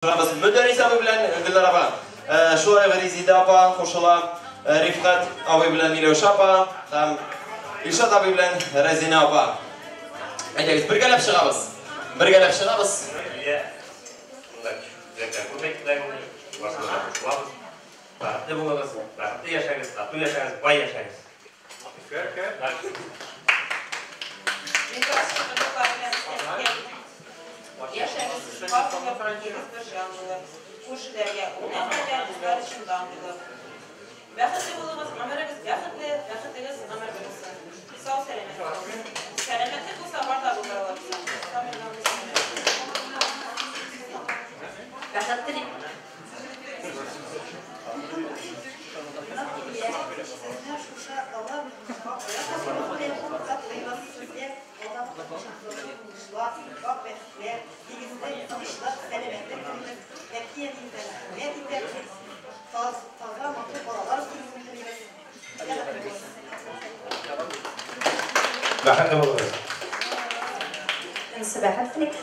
Торабыз. Мөдәррис абый белән Гөлнар апа. Шулай ук Резида апа кушыла. Рифкать абый белән Миләүшә апа һәм Илшат абый белән Рәзинә апа. Әйдәгез, бергәләп чыгабыз. Бергәләп чыгабыз. Бәхетле булыгыз, бәхетле яшәгез, тату яшәгез, бай яшәгез. Яшәгез, пар булып, икегез бер җан булып, Күршеләргә үрнәк һәм дуслар өчен дан булып. Бәхетле булыгыз, гомерегез бәхетле, бәхетегез гомерле булсын. Сау-сәламәт булыгыз. Сәламәтлек булса, бар да булдыра алабыз. Бәхет телим. Сезне шушы олы тормышка аяк басуыгыз белән котлыйбыз. Сезгә алдагы тормышыгызда зур уңышлар, ак бәхетләр, тигезлек, тынычлык, сәламәтлек телибез. Әти-әниеңезне хөрмәт итеп, таза, матур балалар үстерүегезне телибез. Бәхетле булыгыз. Бәхетле булыгыз. Энесе бәхет телик.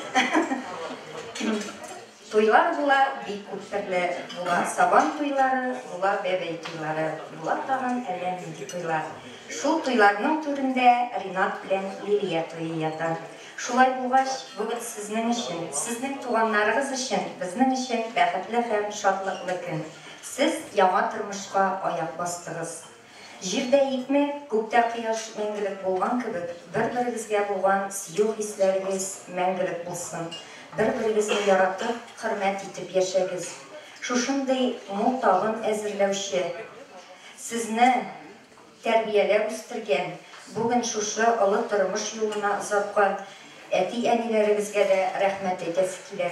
Туйлар була бик күп төрле, була сабан туйлары, була бәбәй туйлары, була тагын әллә нинди туйлар. Шул туйларның түрендә Ринат белән Лилия туе ята. Шулай булгач, бүген сезнең өчен, сезнең туганнарыгыз өчен, безнең өчен бәхетле һәм шатлыклы көн. Сез яңа тормышка аяк бастыгыз. Җирдә икмәк, күктә кояш мәңгелек булган кебек, бер-берегезгә булган сөю хисләрегез мәңгелек булсын. Бер-берегезне яратып, хөрмәт итеп яшәгез. Шушындый мул табын әзерләүче, сезне тәрбияләп үстергән, бүген шушы олы тормыш юлына озаткан әти-әниләрегезгә дә рәхмәт әйтәсе килә.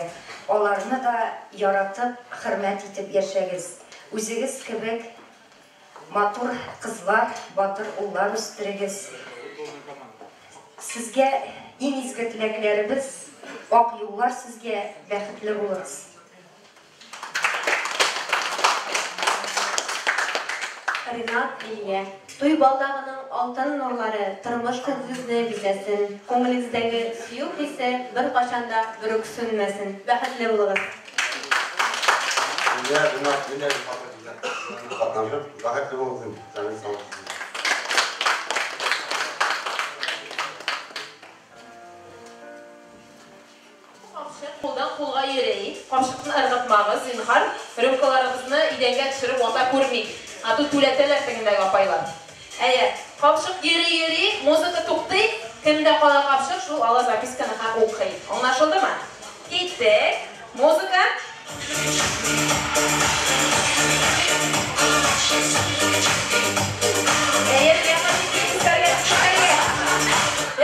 Аларны да яратып, хөрмәт итеп яшәгез. Үзегез кебек Матур кызлар, батыр уллар үстерегез. Сезгә иң изге теләкләребез, ак юллар сезгә, бәхетле булыгыз. Ринат, Лилия, туй балдагының алтын нурлары тормыш көзгегезне бизәсен, күңелегездәге сөю хисе беркайчан да берүк сүнмәсен. Бәхетле булыгыз! Лилия, Ринат, Лилия, Катнашып, бәхетле булсын, җаның сау булсын. Капчык кулдан кулга йөри. Капчыкны ыргытмагыз, зинһар. Рюмкаларыгызны идәнгә төшереп вата күрмик. А то түләтәләр тегендәге апайлар. Әйе, капчык йөри-йөри, музыка туктый, кемдә кала капчык, шул ала записканы һәм укый. Аңлашылдымы? Киттек. Музыка. Әйе,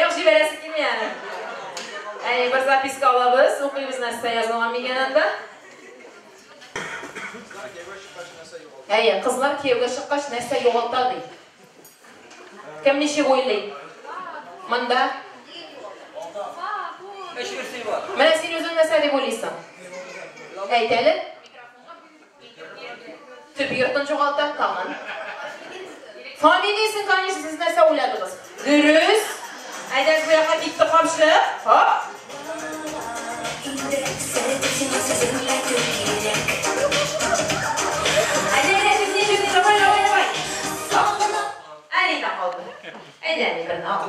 Юк, җибәрәсе килми әле. Әйе, бер записка алабыз, укыйбыз нәрсә язылган микән анда. Әйе, кызлар кияүгә чыккач нәрсә югалта ди. Кем ничек уйлый? Монда. Менә син үзең нәрсә дип уйлыйсың? Әйт әле. Төп йортын югалта тагын. Фамилиясен, конечно, сез нәрсә уйладыгыз? Дөрес. Әйдәгез бу якка китте капчык. Хоп. Әйдә, әйдә, җизни, җизни, давай, давай, давай. Әни дә калды. Әйдә, әни, берне ал.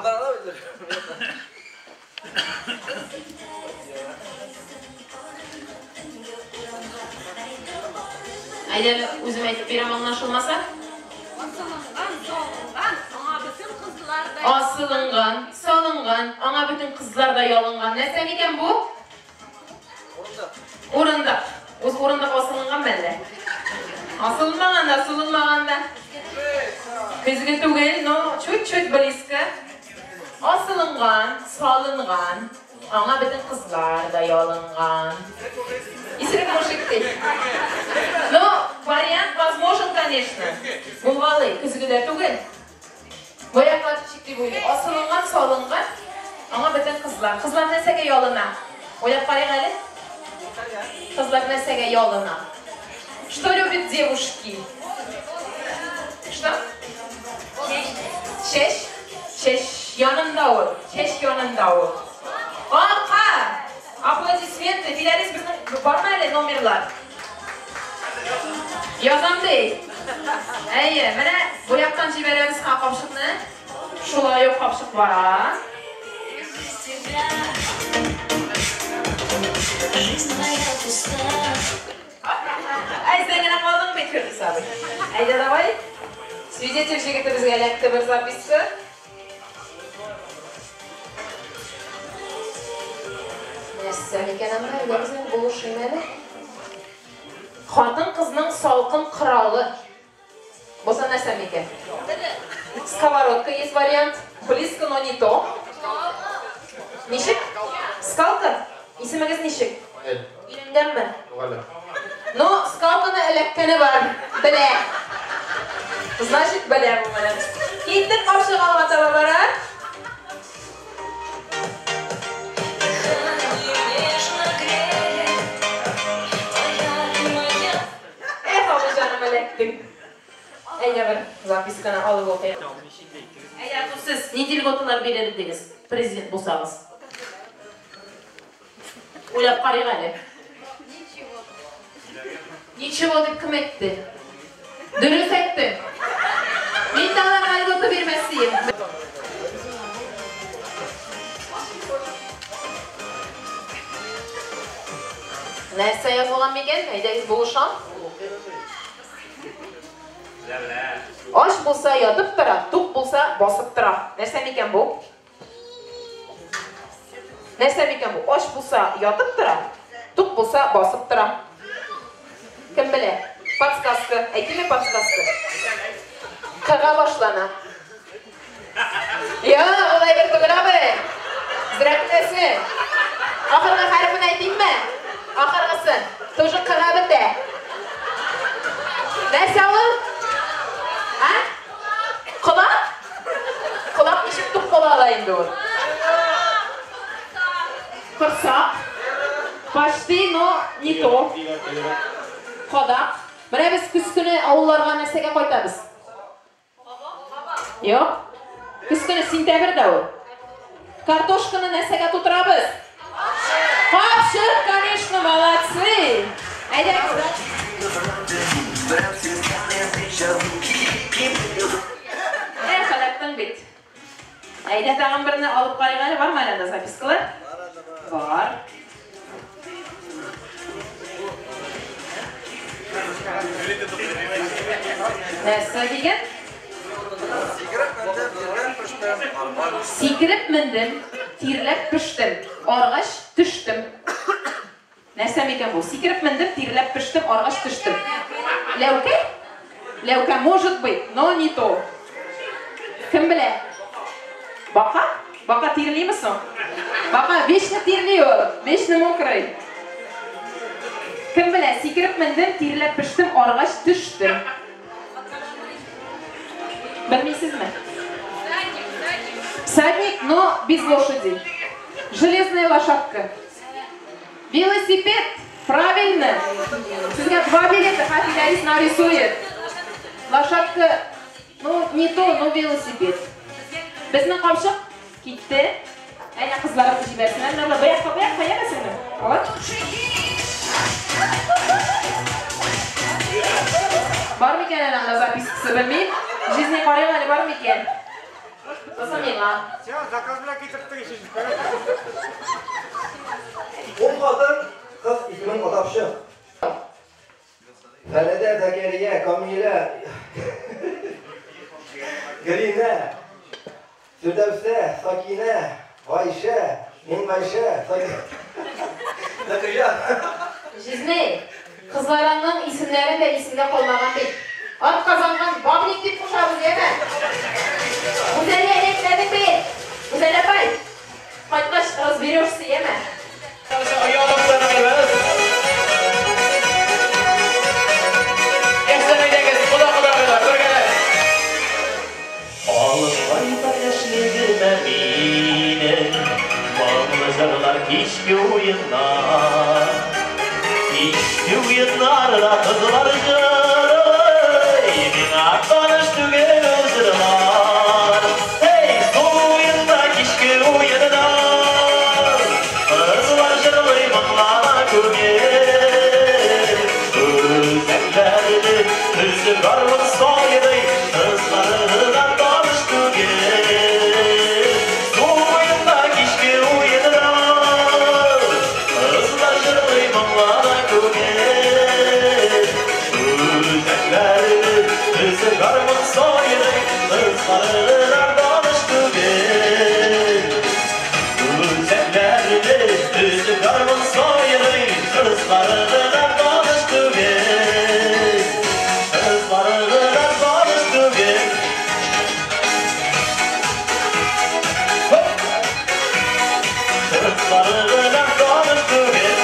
Әйдә, үзем әйтеп бирәм, аңлашылмаса. Асылынган, салынган, аңа бөтен кызлар да Асылынган, салынган, аңа бөтен кызлар да ялынган. Нәрсә микән бу? Урындык. Урындык. Үз урындык асылынган мәллә? Асылынмаган да, асылынмаган да. Көзге түгел, но чуть-чуть близко. Асылынган, салынган, аңа бөтен кызлар да ялынган. Исерек мужик ди. Но вариант возможен, конечно. Булгалый, көзгедә түгел. Баягы ничек дип уйлый? Асылынган, салынган, аңа бөтен кызлар. Кызлар нәрсәгә ялына? Уйлап карыйк әле. Кызлар нәрсәгә ялына? Что любят девушки? Что? Чәч. Чәч янында ул. Чәч янында ул. Арка! Аплодисменты. Филәрис безнең Бармы әле номерлар? Язам ди. Әйе, менә бу яктан җибәрәбез ха капчыкны. Шулай ук капчык бара. Әй, син генә калдың бит, Фирдүс абый. Әйдә, давай. Свидетель җегетебезгә эләкте бер записка. Нәрсә микән анда? Әйдәгез мин булышыйм әле. Хатын-кызның салкын коралы. Булса нәрсә микән? Сковородка есть вариант. Близко, но не то. Ничек? Скалка? Исемегез ничек? Өйләнгәнме? Ну, скалканы эләккәне бар. Белә. Значит, белә бу менә. Киттек капчык алга таба бара. Эх, абый җаным, эләктең. Әйдә бер записканы алып укыйк. Әйдә, сез нинди льготалар бирер идегез, президент булсагыз? Уйлап карыйк әле. Ничего дип кем әйтте? Дөрес әйтте. Мин дә аларга льгота бирмәс идем. Нәрсә язылган микән? Әйдәгез булышам. Ач булса ятып тора, тук булса басып тора. Нәрсә микән бу? Нәрсә микән бу? Ач булса ятып тора, тук булса басып тора. Кем белә? Подсказка. Әйтимме подсказка? Кыга башлана. Я, улай бер түгел абый. Зрәк беләсе. Ахыргы хәрефен әйтимме? Ахыргысы. Тоже кыга бетә. Нәрсә ул? А? Колак? Колак ничек тук була ала инде ул? Корсак. Почти, но не то. Кадак. Менә без көз көне авылларга нәрсәгә кайтабыз? Юк. Көз көне сентябрьдә ул. Картошканы нәрсәгә тутырабыз? Капчык, конечно, молодцы. Әйдәгез. Эх, эләктең бит. Әйдә тагын берне алып карыйк әле, бармы әле анда запискалар? Бар. Нәрсә дигән? Сикереп мендем, тирләп пештем, аргач төштем. Нәрсә микән бу? Сикереп мендем, тирләп пештем, аргач төштем. Ләүкә? Ләүкә может быть, но не то. Кем белә? Бака? Бака тирлиме соң? Бака вечно тирли ул, вечно мокрый. Кем белә? Сикереп мендем, тирләп пештем, аргач төштем. Белмисезме? Всадник, но без лошади. Железная лошадка. Велосипед, правильно. Сезгә два билета, Хафиз нарисует. Лошадка, ну, не то, но велосипед. Безнең капчык китте. Әнә кызларыбыз җибәрсеннәр. Менә бу якка, бу якка, янәсеңме? Вот. Бар микән әле анда запискасы, белмим. Жизни карыйк әле, бар микән? Булса миңа. Син заказ белән китерттең ич. Ул хатын кыз исемен атап чык. Фәридә, Зәкәрия, Камилә, Гөлинә, Фирдәүсә, Сакинә, Гайшә, мин Гайшә, Сакинә. Зәкәрия. Җизни, кызларыңның исемнәре дә исемдә калмаган бит. Ат казанган бабник дип кушабыз, яме? Гүзәлия әйтмәдең бит. Гүзәл апай, кайткач разберешься, яме? Алып кайтар яшьлегемә мине, моңлы җырлар кичке уеннар. Кичке уеннарда кызлар җырлый, миңа таныш түгел ул җырлар. Эй, сул уенда, кичке уенда, кызлар җырлый, моңлана күңел. Өзі гармон сайрый, кызлары да таныш түгел. Су буенда кичке уенда, кызлар җырлый моңлана күңел. Үзәкләрне өзеп гармун сайрый, кызлары да таныш түгел. Үзәкләрне өзеп гармун сайрый, кызлары да таныш түгел. Кызлары да таныш түгел. Кызлары да таныш түгел.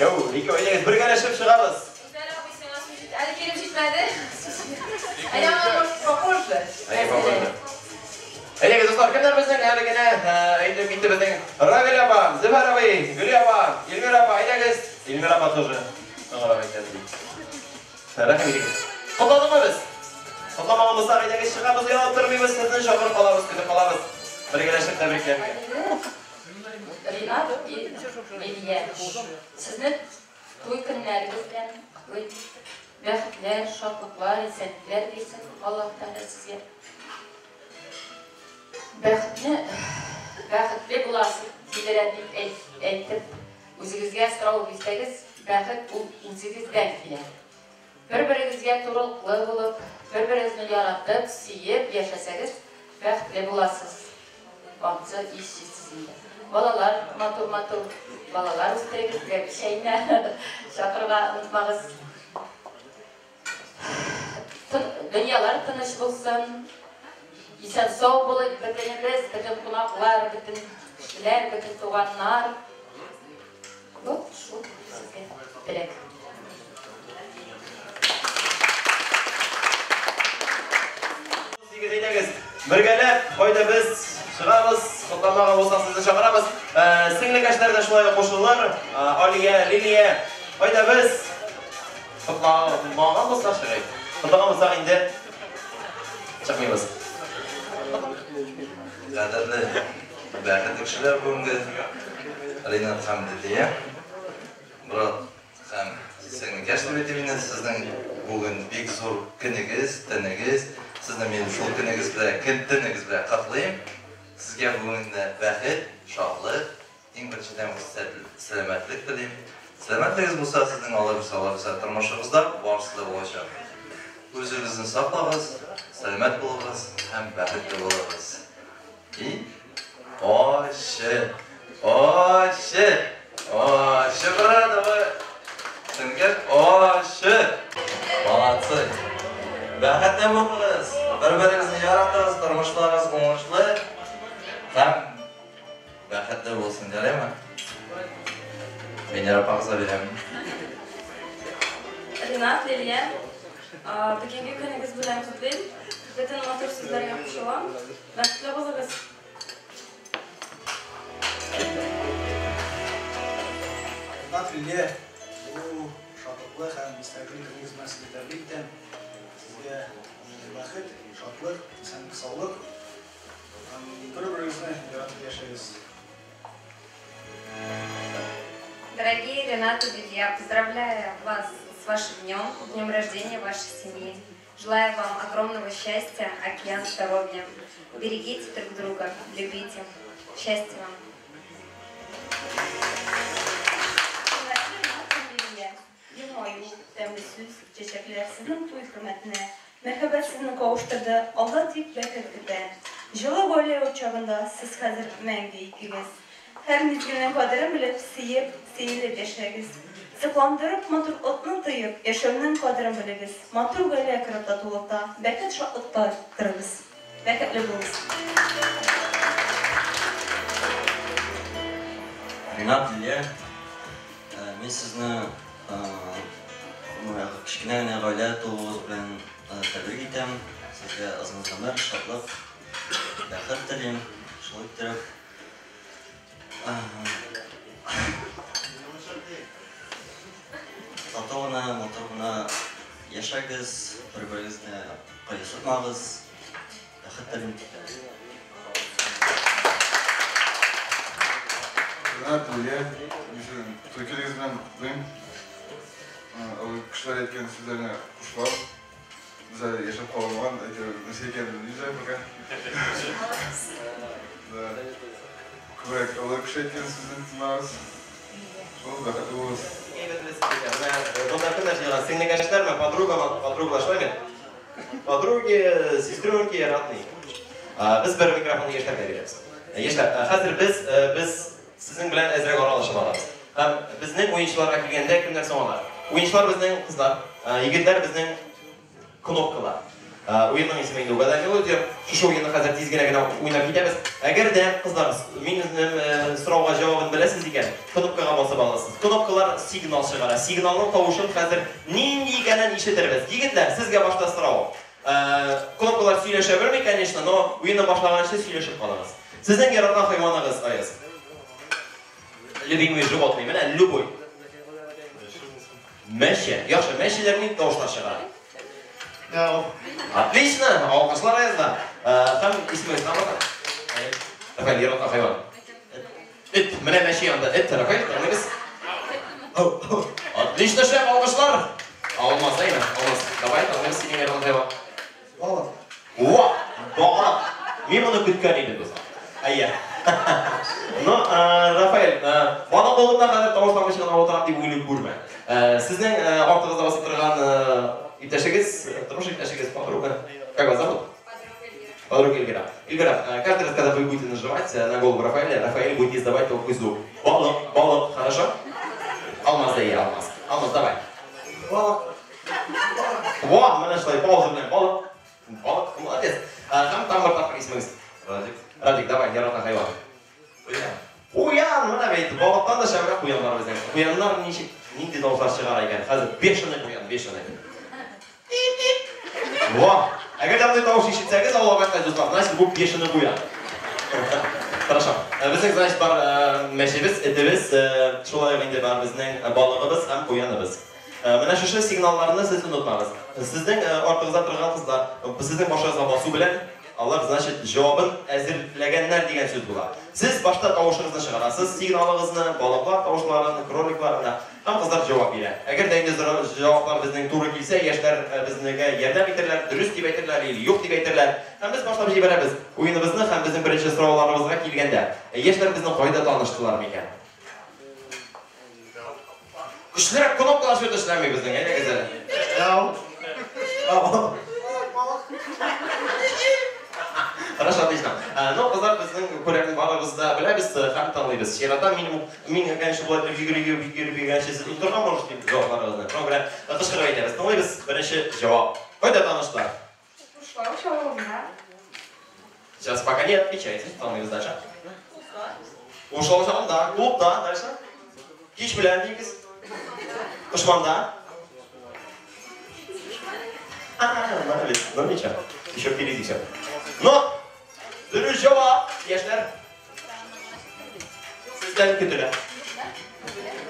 Икәү, икәү, әйдәгез, бергәләшеп чыгабыз. Гүзәл абый, сиңа сүз җит, әле килеп җитмәде. Әйдә, может, попозже. Әйе, попозже. Әйдәгез, дуслар, кемнәр безнең әле генә әйтеп китте безнең Равил апа, Зөфәр абый, Гөлия апа, Эльмира апа, әйдәгез. Эльмира апа тоже. Соңрак әйтәбез. Рәхим итегез. Котладыкмы без? Котламаган булсак, әйдәгез, чыгабыз, оялып тормыйбыз, сезне чакырып калабыз, көтеп калабыз. Бергәләшеп тәбрикләргә. Ринат и Лилия, сезне туй көннәрегез белән котлыйм. Бәхетләр, шатлыклар, исәнлекләр бирсен Аллаһ Тәгалә сезгә. Бәхетне, бәхетле буласы килә дип әйтеп, үзегезгә сорау бирсәгез, бәхет ул үзегездән килә. Бер-берегезгә турылыклы булып, бер-берегезне яратып, сөеп яшәсәгез, бәхетле буласыз. Ансы һичшиксез инде. Балалар, матур-матур балалар үстерегез, бәби чәенә чакырырга онытмагыз. Дөньялар тыныч булсын. Исән-сау булыйк бөтенебез, бөтен кунаклар, бөтен кешеләр, бөтен туганнар. Вот шул сезгә теләк. Сигез әйдәгез, бергәләп, кайда без чыгабыз, котламаган булсак сезне чакырабыз. Сеңлекәшләр дә шулай ук кушылыр. Алия, Лилия, кайда без котламаган булсак чыгыйк. Котлаган булсак инде чыкмыйбыз. Кадерле бәхетле кешеләр бүгенге Ринат һәм Лилия, брат һәм сеңлекәш дип әйтим инде, сезнең бүген бик зур көнегез, төнегез. Сезне мин шул көнегез белән, көн төнегез белән котлыйм. Сезгә бүген дә бәхет, шатлык, иң беренчедән сәламәтлек телим. Сәламәтлегез булса, сезнең алабыз, алабыз тормышыгызда барысы да булачак. Үзегезне саклагыз, сәламәт булыгыз һәм бәхетле булыгыз. И Аше, аше, аше, брат, давай. Сеңгел, аше. Молодцы. Бәхетле булыгыз, бер-берегезне яратыгыз, тормышларыгыз уңышлы һәм бәхетле булсын, ярыймы? Венера апагызга бирәм. Ринат, Лилия, бүгенге көнегез белән котлыйм. Бөтен матур сүзләргә кушылам. Бәхетле булыгыз. Ринат, Лилия, бу шатлыклы һәм истәлекле көнегез белән сезне тәбрик итәм. Сезгә бәхет, шатлык, исәнлек, саулык. Һәм бер-берегезне яратып яшәгез. Дорогие Ренат и Лилия, поздравляю вас с вашим днем, днем рождения вашей семьи. Желаю вам огромного счастья, океан здоровья. Берегите друг друга, любите. Счастья вам. Елмаю, тәмле сүз, чәчәкләр сезнең туй хөрмәтенә. Мәхәббәт сезне кавыштырды, алда тик бәхет көтә. Җылы гаилә учагында сез хәзер мәңге икегез. Һәр мизгелнең кадерен белеп, сөеп, сөелеп яшәгез. Сокландырып, матурлыкны тоеп, яшәүнең кадерен белегез. Матур гаилә корып татулыкта, бәхет шатлыкта торыгыз. Бәхетле булыгыз. Ринат, Лилия, мин сезне кечкенә генә гаилә тууыгыз белән тәбрик итәм. Сезгә озын гомер, шатлык, бәхет телим. Шулай иттереп, тату гына, матур гына яшәгез, бер-берегезне кыерсытмагыз. Бәхет телим. Ринат, Лилия, мин сезнең туй көнегез белән котлыйм. Олы кешеләр әйткән сүзләренә кушылам. Без әле яшәп калмаган, әйтер, нәрсә икәнен белмибез әле пока. Да. Күбрәк олы кеше әйткән сүзне тыңлагыз. Шул, бәхетле булыгыз. Монда кемнәр җыелган? Сеңлекәшләрме, подруга, подругалар шулаймы? Подруги, сестренки, родные. Без бер микрофонны яшьләргә бирәбез. Яшьләр, хәзер без сезнең белән әзрәк аралашып алабыз. Һәм безнең уенчыларга килгәндә кемнәр соң алар? Уенчылар безнең кызлар, егетләр безнең кнопкалар. Уенның исеме инде Угадай мелодию. Шушы уенны хәзер тиз генә генә уйнап китәбез. Әгәр дә кызлар, мин сорауга җавабын беләсез икән, кнопкага басып аласыз. Кнопкалар сигнал чыгара. Сигналның тавышын хәзер нинди икәнен ишетербез. Егетләр, сезгә башта сорау. Кнопкалар сөйләшә белми, конечно, но уенны башлаганчы сөйләшеп калыгыз. Сезнең яраткан хайваныгыз, Аяз? Любимый животный, менә любой. Мәче. Яхшы, мәчеләр нинди тавышлар чыгара? Отлично, алкышлар Аязга. Һәм исемегез бармы? Рафаэль, яраткан хайван. Эт. Менә мәче янында эт, Рафаэль, тыңлыйбыз. Отлично, шәп, алкышлар. Алмаз, әйме? Алмаз, давай, тыңлыйбыз синең яраткан хайван. Балык. Во, балык. Мин моны көткән идем, дуслар. Әйе. Ну, Рафаэль, балык булганда хәзер тавышланмыйча гына утырам дип уйлый күрмә. Сезнең артыгызда басып торган иптәшегез, тормыш иптәшегез, подруга. Как вас зовут? Подруга Эльвира. Эльвира, каждый раз, когда вы будете нажимать на голову Рафаэля, Рафаэль будет издавать такой звук. Балык, балык, хорошо? Алмаз, да, я Алмаз. Алмаз, давай. Балык. Во, менә шулай, пауза белән балык. Балык, молодец. Һәм тагын бер тапкыр исемегез. Радик. Радик, давай, яраткан хайван. Куян. Куян, менә бит, балыктан да шәбрәк куяннар безнең. Куяннар ничек, нинди тавышлар чыгара икән? Хәзер бешеный куян, бешеный. Во! Әгәр дә мондый тавыш ишетсәгез, авылга кайткач, дуслар, значит, бу бешеный куян. Хорошо. Безнең, значит, бар мәчебез, этебез, шулай ук инде бар безнең балыгыбыз һәм куяныбыз. Менә шушы сигналларны сез онытмагыз. Сезнең артыгызда торган кызлар, сезнең башыгызга басу белән, алар, значит, җавабын әзерләгәннәр дигән сүз була. Сез башта тавышыгызны чыгарасыз, сигналыгызны, балыклар тавышларын, кроликларны, һәм кызлар җавап бирә. Әгәр дә инде җаваплар безнең туры килсә, яшьләр безнегә ярдәм итәрләр, дөрес дип әйтерләр или юк дип әйтерләр. Һәм без башлап җибәрәбез уеныбызны һәм безнең беренче сорауларыбызга килгәндә, яшьләр безнең кайда таныштылар микән? Көчлерәк кнопкалар что-то эшләми безнең, әйдәгез әле. Хорошо, отлично. Ну, кызлар, безнең күрәм барыбыз да беләбез һәм тыңлыйбыз. Чиратта мин, мин, конечно, болай итеп йөгереп йөгереп йөргәнче сез онытырга можете инде җавапларыгызны. Шуңа күрә кычкырып әйтәбез. Тыңлыйбыз беренче җавап. Кайда таныштылар? Кушлавыч авылында. Сейчас пока не отвечайте, тыңлыйбыз дальше. Кушлавыч авылында, клубта, дальше. Кич белән дигез. Кошманда. Молодец. Ну ничего, еще впереди все. Но, дөрес җавап, яшьләр. Сездән көтелә.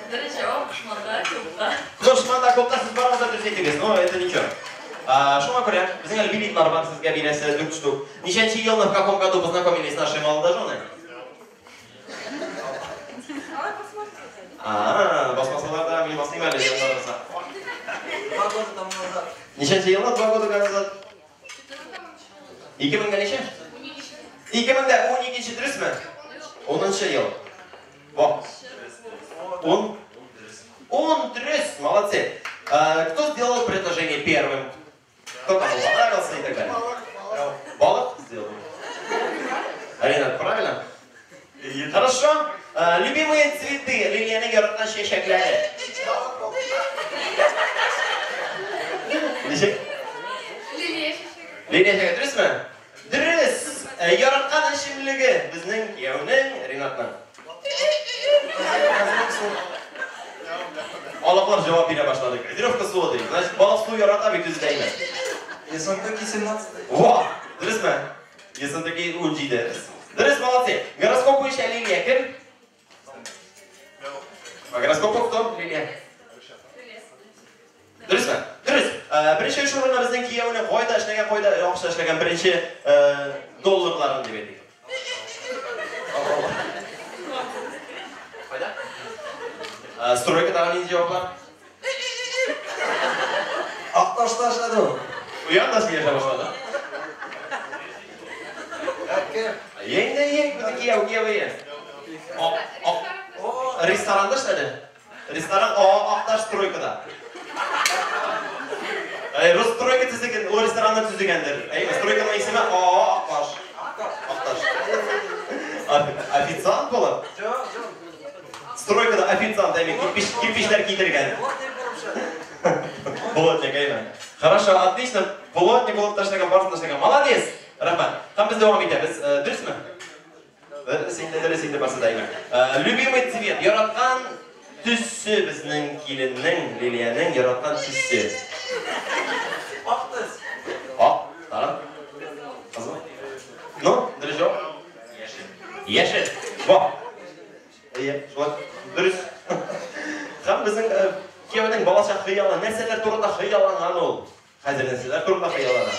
Дөрес җавап Кошманда, клубта. Кошманда, клубта сез барыгыз да дөрес әйттегез, но это ничего. Шуңа күрә безнең әле билетлар бар сезгә бирәсе дүрт штук. Ничәнче елны, в каком году познакомились наши молодожены? А, басмасалар да, мин басыйм әле яннарыгызга. 2 года тому назад. Ничәнче елны? 2 года назад. 2000 дә ничә? 2012-нче, дөресме? 10-нчы ел. Во. 10. 10 дөрес, молодцы. Кто сделал предложение первым? Кто кому понравился и так далее? Балык сделал. Арина, правильно? Хорошо. Любимые цветы Лилияның яраткан чәчәкләре. Ничек? Лилия чәчәге. Лилия чәчәге, дөресме? Дөрес. Яраткан эчемлеге безнең кияүнең, Ринатның. Алаклар җавап бирә башлады. Газировка суы ди. Значит, балык су ярата бит үзе дә инде. Ессентуки 17. Во! Дөресме? Ессентуки 17. Дөрес, молодцы. Гороскоп буенча Лилия кем? По гороскопу кто? Лилия. Дөресме? Дөрес. Беренче эш урыны безнең кияүнең кайда эшләгән, кайда акча эшләгән беренче долларларын дип әйтик. Кайда? Стройкадагы нинди җаваплар? Акташта эшләде ул. Уян да сөйләшә башлады. Инде безнең кияү, кияү. Ресторанда эшләде. Ресторан Акташ стройкада. Рус стройка төзегән, ул ресторанны төзегәндер. Әйме, стройканың исеме Акташ. Акташ. Официант булып? Стройкада официант, әйме, кирпич, кирпичләр китергән. Плотник, әйме. Хорошо, отлично. Плотник булып та эшләгән, барысын да эшләгән. Молодец. Рәхмәт. Һәм без дәвам итәбез. Дөресме? Дөрес инде, дөрес инде барысы да, әйме. Любимый цвет, яраткан Төсе безнең киленнең, Лилиянең яраткан төсе. Ак төс. Ак, тагын. Кызыл. Ну, дөрес җавап. Яшел. Яшел. Во. Әйе, шулай. Дөрес. Һәм безнең кияүнең балачак хыялы, нәрсәләр турында хыялланган ул? Хәзер нәрсәләр турында хыяллана?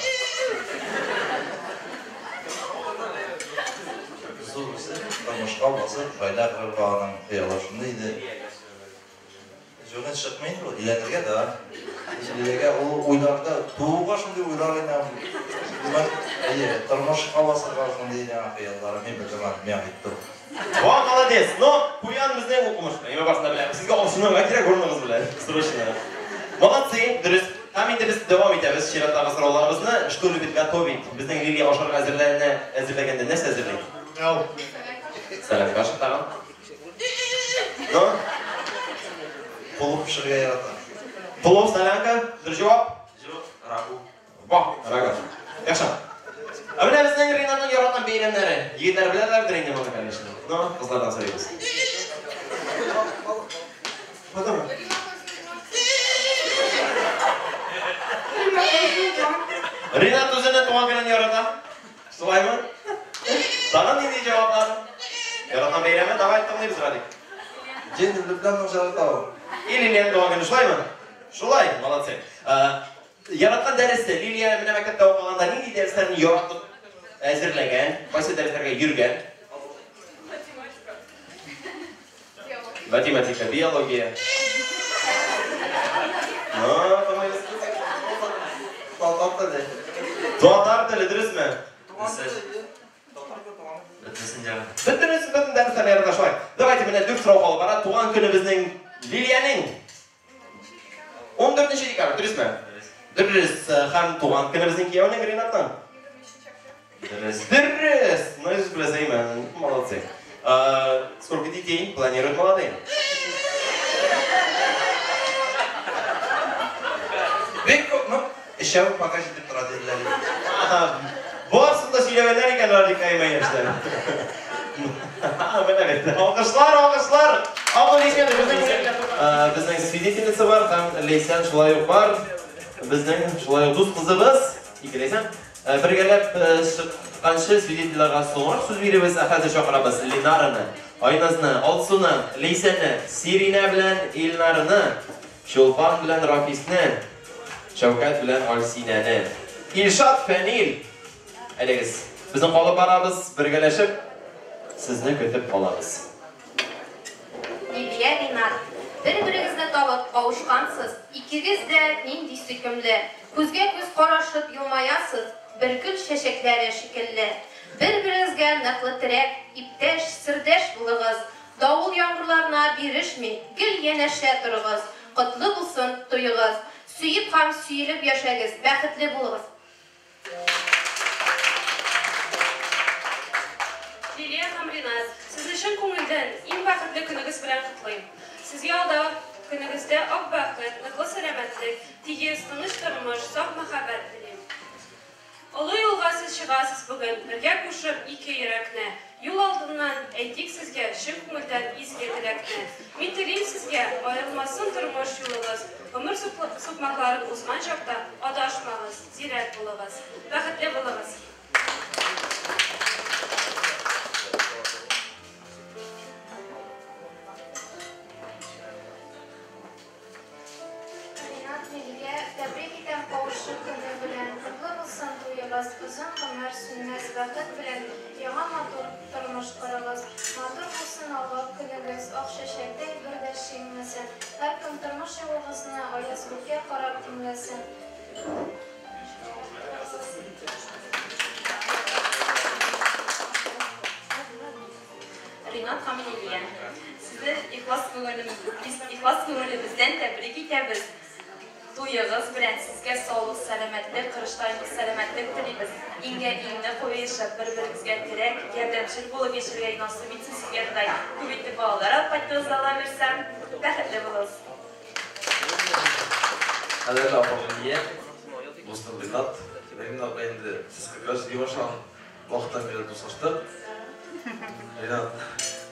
Зур үсеп, тормышка басып, гаилә корырга аның хыялы шундый иде. Җүнен чыкмый инде ул, өйләнергә да. Лилиягә ул уйларда, тууга шундый уйлар инде. Әйе, тормышка басырга шундый иде аның хыяллары. Мин белдем аны, миңа әйтте ул. Во, молодец! Но куян безнең укымыш. Әйме барысына беләм. Сезгә алшынырга кирәк урыныгыз белән. Срочно. Молодцы, дөрес. Һәм инде без дәвам итәбез чираттагы сорауларыбызны. Что любит готовить? Безнең Лилия ашарга әзерләнә, әзерләгәндә нәрсә әзерли? Сәлам, каша тагын. Ну? Плов пешерергә ярата. Плов, солянка, дөрес җавап? Юк, рагу. Во, рагу. Яхшы. Ә менә безнең Ринатның яраткан бәйрәмнәре. Егетләр беләләрдер инде моны, конечно. Ну, кызлардан сорыйбыз. Потом. Ринат үзенең туган көнен ярата. Шулаймы? Тагын нинди җаваплар? Яраткан бәйрәме? Давай тыңлыйбыз, Радик. День влюбленных ярата ул. И Лилиянең туган көне шулаймы? Шулай, молодцы. Яраткан дәресе, Лилия менә мәктәптә укыганда нинди дәресләрне яратып әзерләгән, кайсы дәресләргә йөргән? Математика. Математика, биология. Ну, тыңлыйбыз. Татар теле. Татар теле, дөресме? Бөтенесен ярата. Бөтенесен, бөтен дәресләрне ярата шулай. Давайте менә дүрт сорау калып бара. Туган көне безнең Лилиянең 14 декабрь, дөресме? Дөрес. Һәм туган көне безнең кияүнең Ринатның. Дөрес. Дөрес. Наизусть беләсеңме? Молодцы. Сколько детей планируют молодые? Бик күп, ну, өчәү пока җитеп тора диделәр. Барысын да сөйләгәннәр икән Радик Әймә яшьләр. Менә бит. Алкышлар, алкышлар. Аплодисменты безнең безнең свидетельница бар һәм Ләйсән шулай ук бар. Безнең шулай ук дус кызыбыз. Ике Ләйсән. Бергәләп чыкканчы свидетельләргә соңрак сүз бирәбез. Ә хәзер чакырабыз Ленараны, Айназны, Алсуны, Ләйсәне, Сиринә белән Илнарны, Чулпан белән Рафисне, Шәүкәт белән Альсинәне. Илшат, Фәнил. Әйдәгез, безнең калып барабыз, бергәләшеп сезне көтеп калабыз. Лилия, Ринат, бер-берегезне табып кавышкансыз, икегез дә нинди сөйкемле. Күзгә күз карашып елмаясыз, бер гөл чәчәкләре шикелле. Бер-берегезгә ныклы терәк, иптәш, сердәш булыгыз. Давыл яңгырларына бирешми, гел янәшә торыгыз. Котлы булсын туегыз. Сөеп һәм сөелеп яшәгез, бәхетле булыгыз. Лилия һәм Ринат, сезне чын күңелдән иң бәхетле көнегез белән котлыйм. Сезгә алдагы көнегездә ак бәхет, ныклы сәламәтлек, тигез, тыныч тормыш, саф мәхәббәт телим. Олы юлга сез чыгасыз бүген, бергә кушып ике йөрәкне. Юл алдыннан әйтик сезгә чын күңелдән изге теләкне. Мин телим сезгә, аерылмасын тормыш юлыгыз, гомер сукмакларын узган чакта адашмагыз, зирәк булыгыз. Бәхетле булыгыз! Ринат, Лилия, тәбрик итәм кавышу көне белән. Котлы булсын туегыз, озын гомер, сүнмәс бәхет белән яңа матур тормыш корыгыз. Матур булсын алгы көнегез, ак чәчәктәй бер дә шиңмәсен. Һәркем тормыш юлыгызны аяз күккә карап тиңләсен. Ринат һәм Лилия, сезне ихлас күңелем, ихлас күңелебездән тәбрик итәбез. Туегыз белән сезгә саулык, сәламәтлек, корычтай нык сәламәтлек телибез. Иңгә иңне куешып, бер-берегезгә терәк, ярдәмчел булып яшәргә насыйп итсен сезгә Ходай. Күп итеп балалар алып кайттыгыз, Алла бирсә. Бәхетле булыгыз. Кадерле апам Лилия, дустым Ринат, Ринат белән инде сез как раз йөри башлаган вакыттан бирле дуслаштык. Ринат,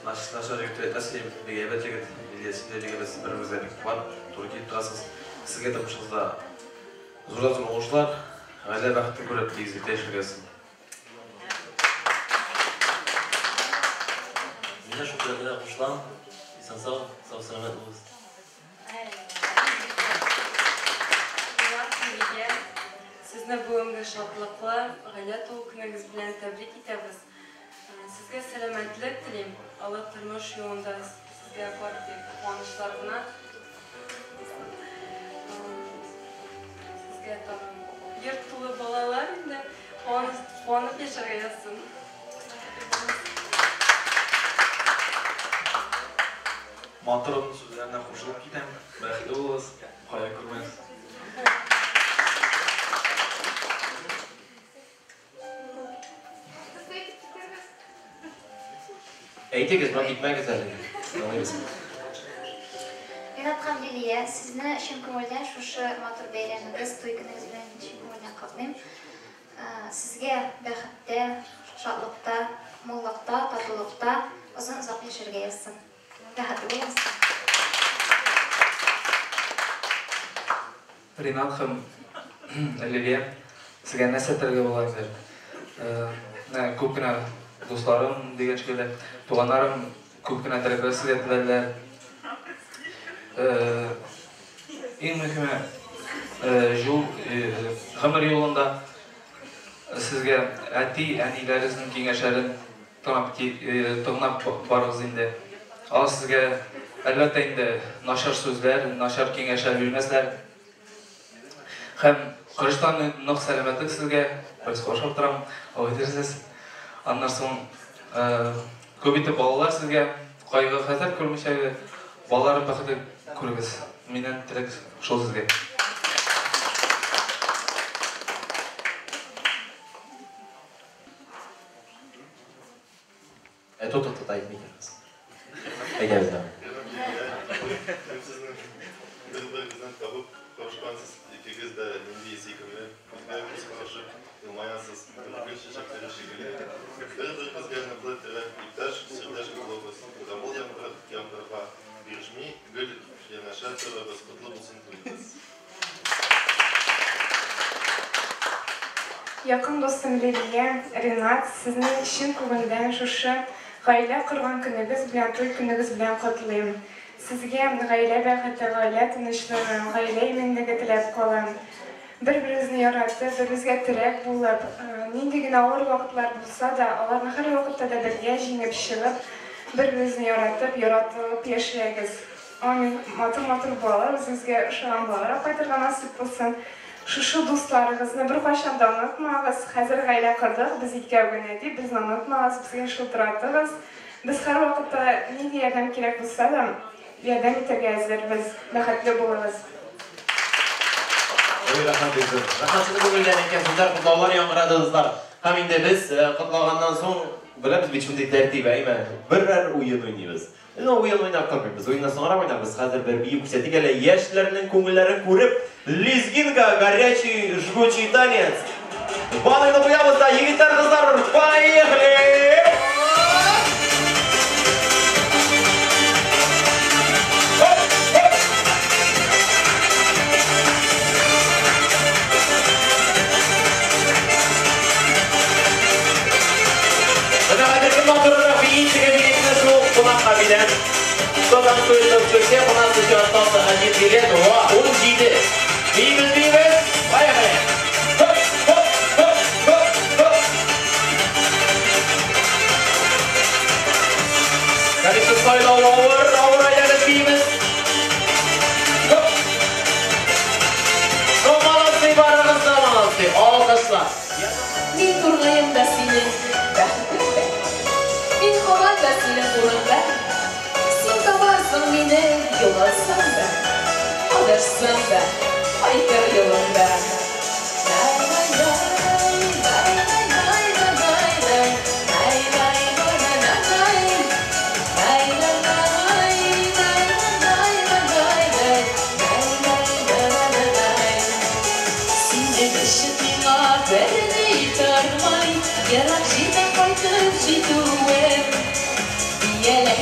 Начар егет дип әйтмәс идем, бик әйбәт егет. Лилия, син дә бик әйбәтсез, бер-берегезгә бик пар, туры килеп торасыз. Сезгә тормышыгызда зурдан-зур уңышлар, гаилә бәхете күреп, тигезлектә яшәргә язсын. Мин дә шул теләкләргә кушылам. Исән-сау, сау-сәламәт булыгыз. Ринат һәм Лилия, сезне бүгенге шатлыклы гаилә туу көнегез белән тәбрик итәбез. Сезгә сәламәтлек телим, олы тормыш юлында сезгә бары тик куанычлар гына. Сезгә тагын йорт тулы балалар инде, куанып яшәргә язсын. Матурның сүзләренә кушылып китәм. Бәхетле булыгыз, кая күрмәгез. Әйтегез, но китмәгез әле. Тыңлыйбыз. Ринат һәм Лилия, сезне чын күңелдән шушы матур бәйрәмегез, туй көнегез белән чын күңелдән котлыйм. Сезгә бәхеттә, шатлыкта, муллыкта, татулыкта озын-озак яшәргә язсын. Бәхетле булыгыз. Ринат һәм Лилия, сезгә нәрсә теләргә була инде? Менә күп кенә дусларым дигән шикелле, туганнарым күп кенә теләкләр сезгә теләделәр. Иң мөһиме, юл, гомер юлында сезгә әти, әниләрегезнең киңәшләрен тыңлап, тыңлап барыгыз инде. Алар сезгә, әлбәттә инде, начар сүзләр, начар киңәшләр бирмәсләр. Һәм корычтан нык сәламәтлек сезгә, бераз каушап торам, гафу итәрсез. Аннан соң күп итеп балалар сезгә, кайгы-хәсрәт күрмичә, балаларын бәхетле күрегез. Миннән теләк шул сезгә. Ә тут тут әйтми торыгыз. Әйдәгез дә. Һәм сезнең бер-берегезне табып кавышкансыз, икегез дә нинди сөйкемле, күзгә-күз карашып елмаясыз, гөл чәчәкләре шикелле. Бер-берегезгә ныклы терәк, иптәш, сердәш булыгыз. Давыл яңгыр, яңгырга бирешми, гел янәшә торыгыз, котлы булсын туегыз. Якын дустым Лилия, Ринат, сезне чын күңелдән шушы гаилә корган көнегез белән, туй көнегез белән котлыйм. Сезгә гаилә бәхете, гаилә тынычлыгы, гаилә иминлеге теләп калам. Бер-берегезне яратып, бер-берегезгә терәк булып, нинди генә авыр вакытлар булса да, аларны һәрвакытта да бергә җиңеп чыгып, бер-берегезне яратып, яратылып яшәгез. Амин. Матур-матур балалар, үзегезгә ошаган балалар алып кайтырга насыйп булсын. Шушы дусларыгызны беркайчан да онытмагыз. Хәзер гаилә кордык, без икәү генә дип, безне онытмагыз, безгә шылтыратыгыз. Без һәрвакытта нинди ярдәм кирәк булса да, ярдәм итәргә әзербез. Бәхетле булыгыз. Ой, рәхмәт бик зур. Рәхмәт сезнең күңелдән әйткән сүзләр, котлаулар яңгырады, дуслар. Һәм инде без котлаганнан соң, беләбез бит шундый тәртип, әйме? Берәр уен уйныйбыз. Ну, уен уйнап тормыйбыз, уеннан соңрак уйнарбыз. Хәзер бер бию күрсәтик әле, яшьләрнең күңелләрен күреп, лезгинка, горячий, жгучий танец. Баныйны куябыз да, егетләр, кызлар, поехали! Менә хәзер кем матуррак бии, теге билетны шул кунакка бирәм. Кто танцует лучше всех, у нас еще остался один билет. Во, 17. Биибез, биибез. Поехали. Хоп, хоп, хоп, хоп, хоп. Конечно, сайлау авыр, авыр әйләнеп биибез. Хоп. Ну, молодцы, барыгыз да молодцы. Алкышлар. Мин тургаем да синең бәхетең дә. Мин һаман да синең урында. Син табарсың мине югалсам да, адашсам да, кайтыр юлыңда. Синнән өчен миңа берни тормый, ерак җирдән кайтып җитүем. Бияләй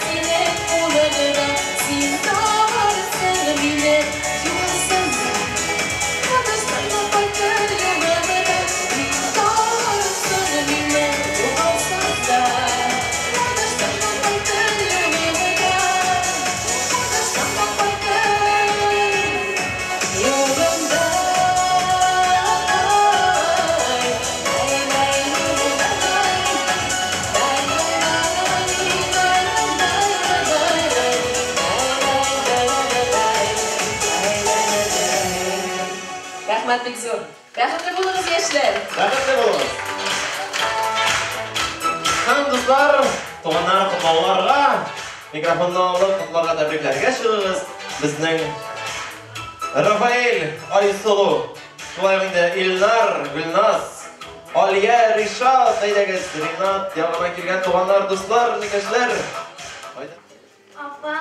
синең кулыңда, син табарсың мине, югалсам да. Адашсам да кайтыр юлыңда, син табарсың мине, югалсам да. Адашсам да кайтыр юлыңда, адашсам да кайтыр юлыңда. Рәхмәт бик зур. Бәхетле булыгыз, яшьләр. Бәхетле булыгыз. Һәм дуслар, туганнар котлауларга микрофонны алып котларга тәбрикләргә чыгыгыз. Безнең Рафаэль, Айсылу, шулай ук инде Илнар, Гөлназ, Алия, Ришат, әйдәгез, Ринат ягына килгән туганнар, дуслар, никәшләр. Апа,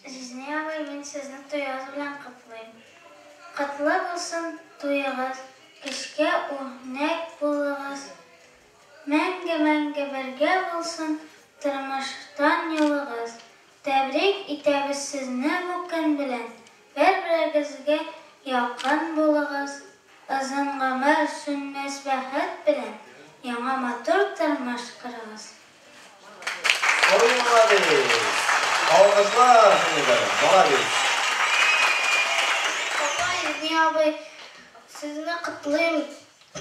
Җизни абый, мин сезне туегыз белән котлыйм. Котлы булсын туегыз, кешкә үрнәк булыгыз. Мәңге-мәңге бергә булсын тормыштан юлыгыз. Тәбрик итәбез сезне бу көн белән. Бер-берегезгә якын булыгыз. Озын гомер, сүнмәс бәхет белән яңа матур тормыш корыгыз. Ой, молодец! Алкышлар, сеңелкәем, молодец! Апа, Җизни абый, сезне котлыйм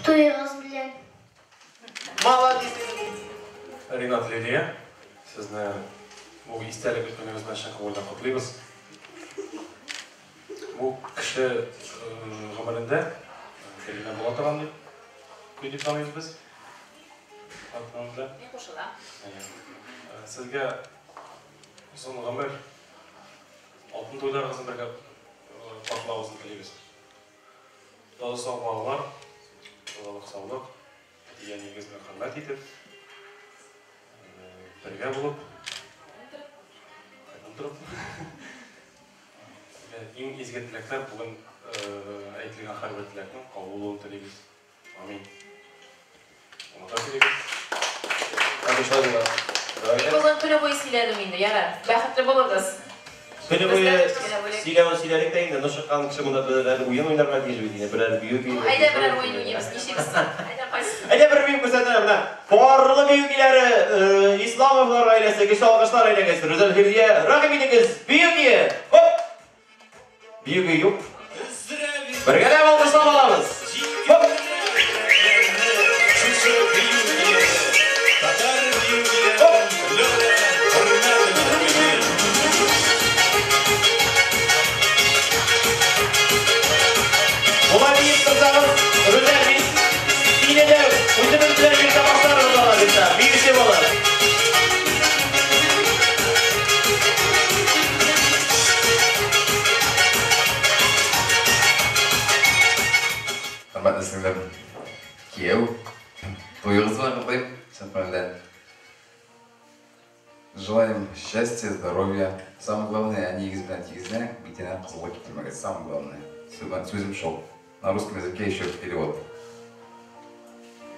туегыз белән. Молодец! Ринат, Лилия, сезне бу истәлекле көнегез белән чын күңелдән котлыйбыз. Бу кеше гомерендә бер генә була торган дип туй дип саныйбыз без. Хатыным белән. Мин кушылам. Сезгә озын гомер, алтын туйларыгызны бергә каршылавыгызны телибез. Таза сау балалар, тазалык, саулык, әти-әниегезне хөрмәт итеп, бергә булып, кайдан торып, сезгә иң изге теләкләр, бүген әйтелгән һәрбер теләкнең кабул булуын телибез. Амин. Оныта телибез. Мин бүген көне буе сөйләдем инде, ярар. Бәхетле булыгыз. Көне буе сөйләвен сөйләдек тә инде, но чыккан кеше монда берәр уен уйнарга тиеш бит инде, берәр бию бию. Әйдә берәр уен уйныйбыз, нишлибез соң? Әйдә кайсы? Әйдә бер бию күрсәтәм, менә парлы бию көйләре, Исламовлар гаиләсе, көчле алкышлар әйдәгез, Рүзәл Фирдия, рәхим итегез, бию көе! Хоп! Бию көе юк. Бергәләп алкышлап алабыз. Хоп! Болай биеп торсагыз, Рүзәл, мин сине дә үзебез белән йөртә башларбыз алай булса, биюче булып. Хөрмәтле сеңлем, кияү, туегыз белән котлыйм, чын күңелдән. Желаем счастья, здоровья. Самое главное, әниегез белән тигезенә, битенә кызыллык китермәгез. Самое главное. Сүзем шул. На русском языке еще перевод.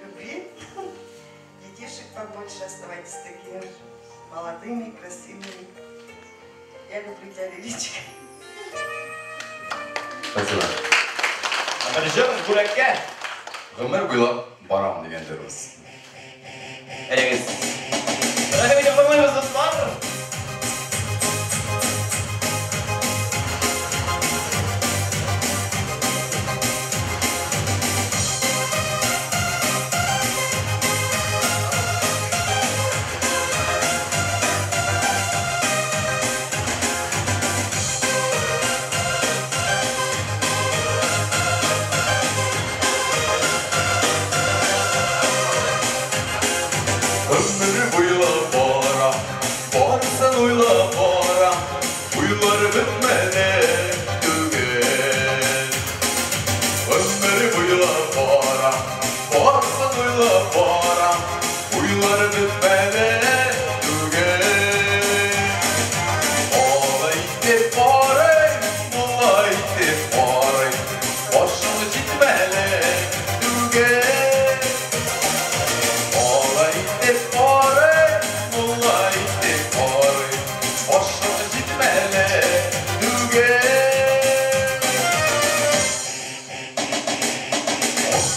Любви, детишек побольше, оставайтесь такими же молодыми, красивыми. Я люблю тебя, Лилечка. Спасибо. Бер җыр бүләккә. Гомер буйлап барам дигән җырыбыз. Әйдәгез. Рәхим итеп куймыйбыз, дуслар.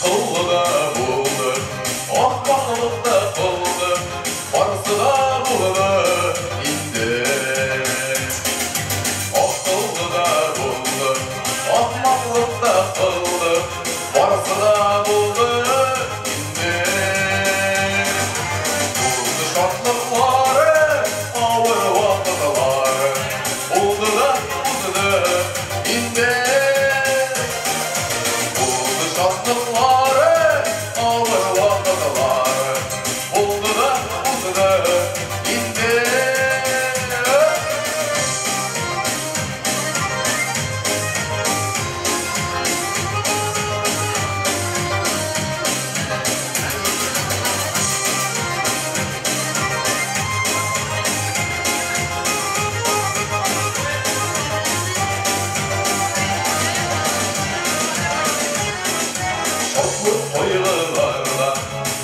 Акыллы да булды, ахмаклык та кылды, барысы да булды инде. Акыллы да булды, ахмаклык та кылды, барысы да булды инде. Булды шатлыклары, авыр вакытлары, булды да узды инде. Булды шатлыклары, авыр вакытлары, булды да узды инде. Шатлык кайгыларда,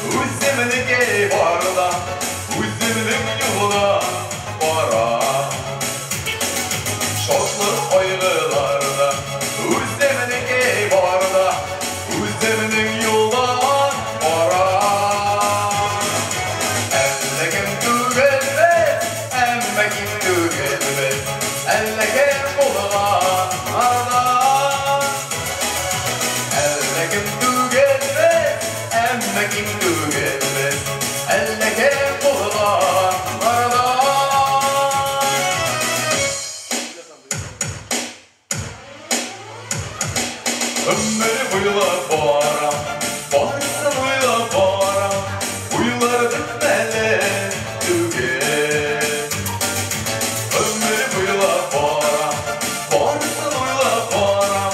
үземнеке барда, үземнең юлда бара. Шатлык кайгыларда, үземнеке барда, үземнең юлда бара. Әллә кем түгел без, әмма ким түгел без, әллә кем булганнардан. Әллә кем түгел без, әмма ким түгел без, әллә кем булганнардан. Өмер буйлап барам, барысын уйлап барам, уйлар бетмәле түгел. Өмер буйлап барам, барысын уйлап барам,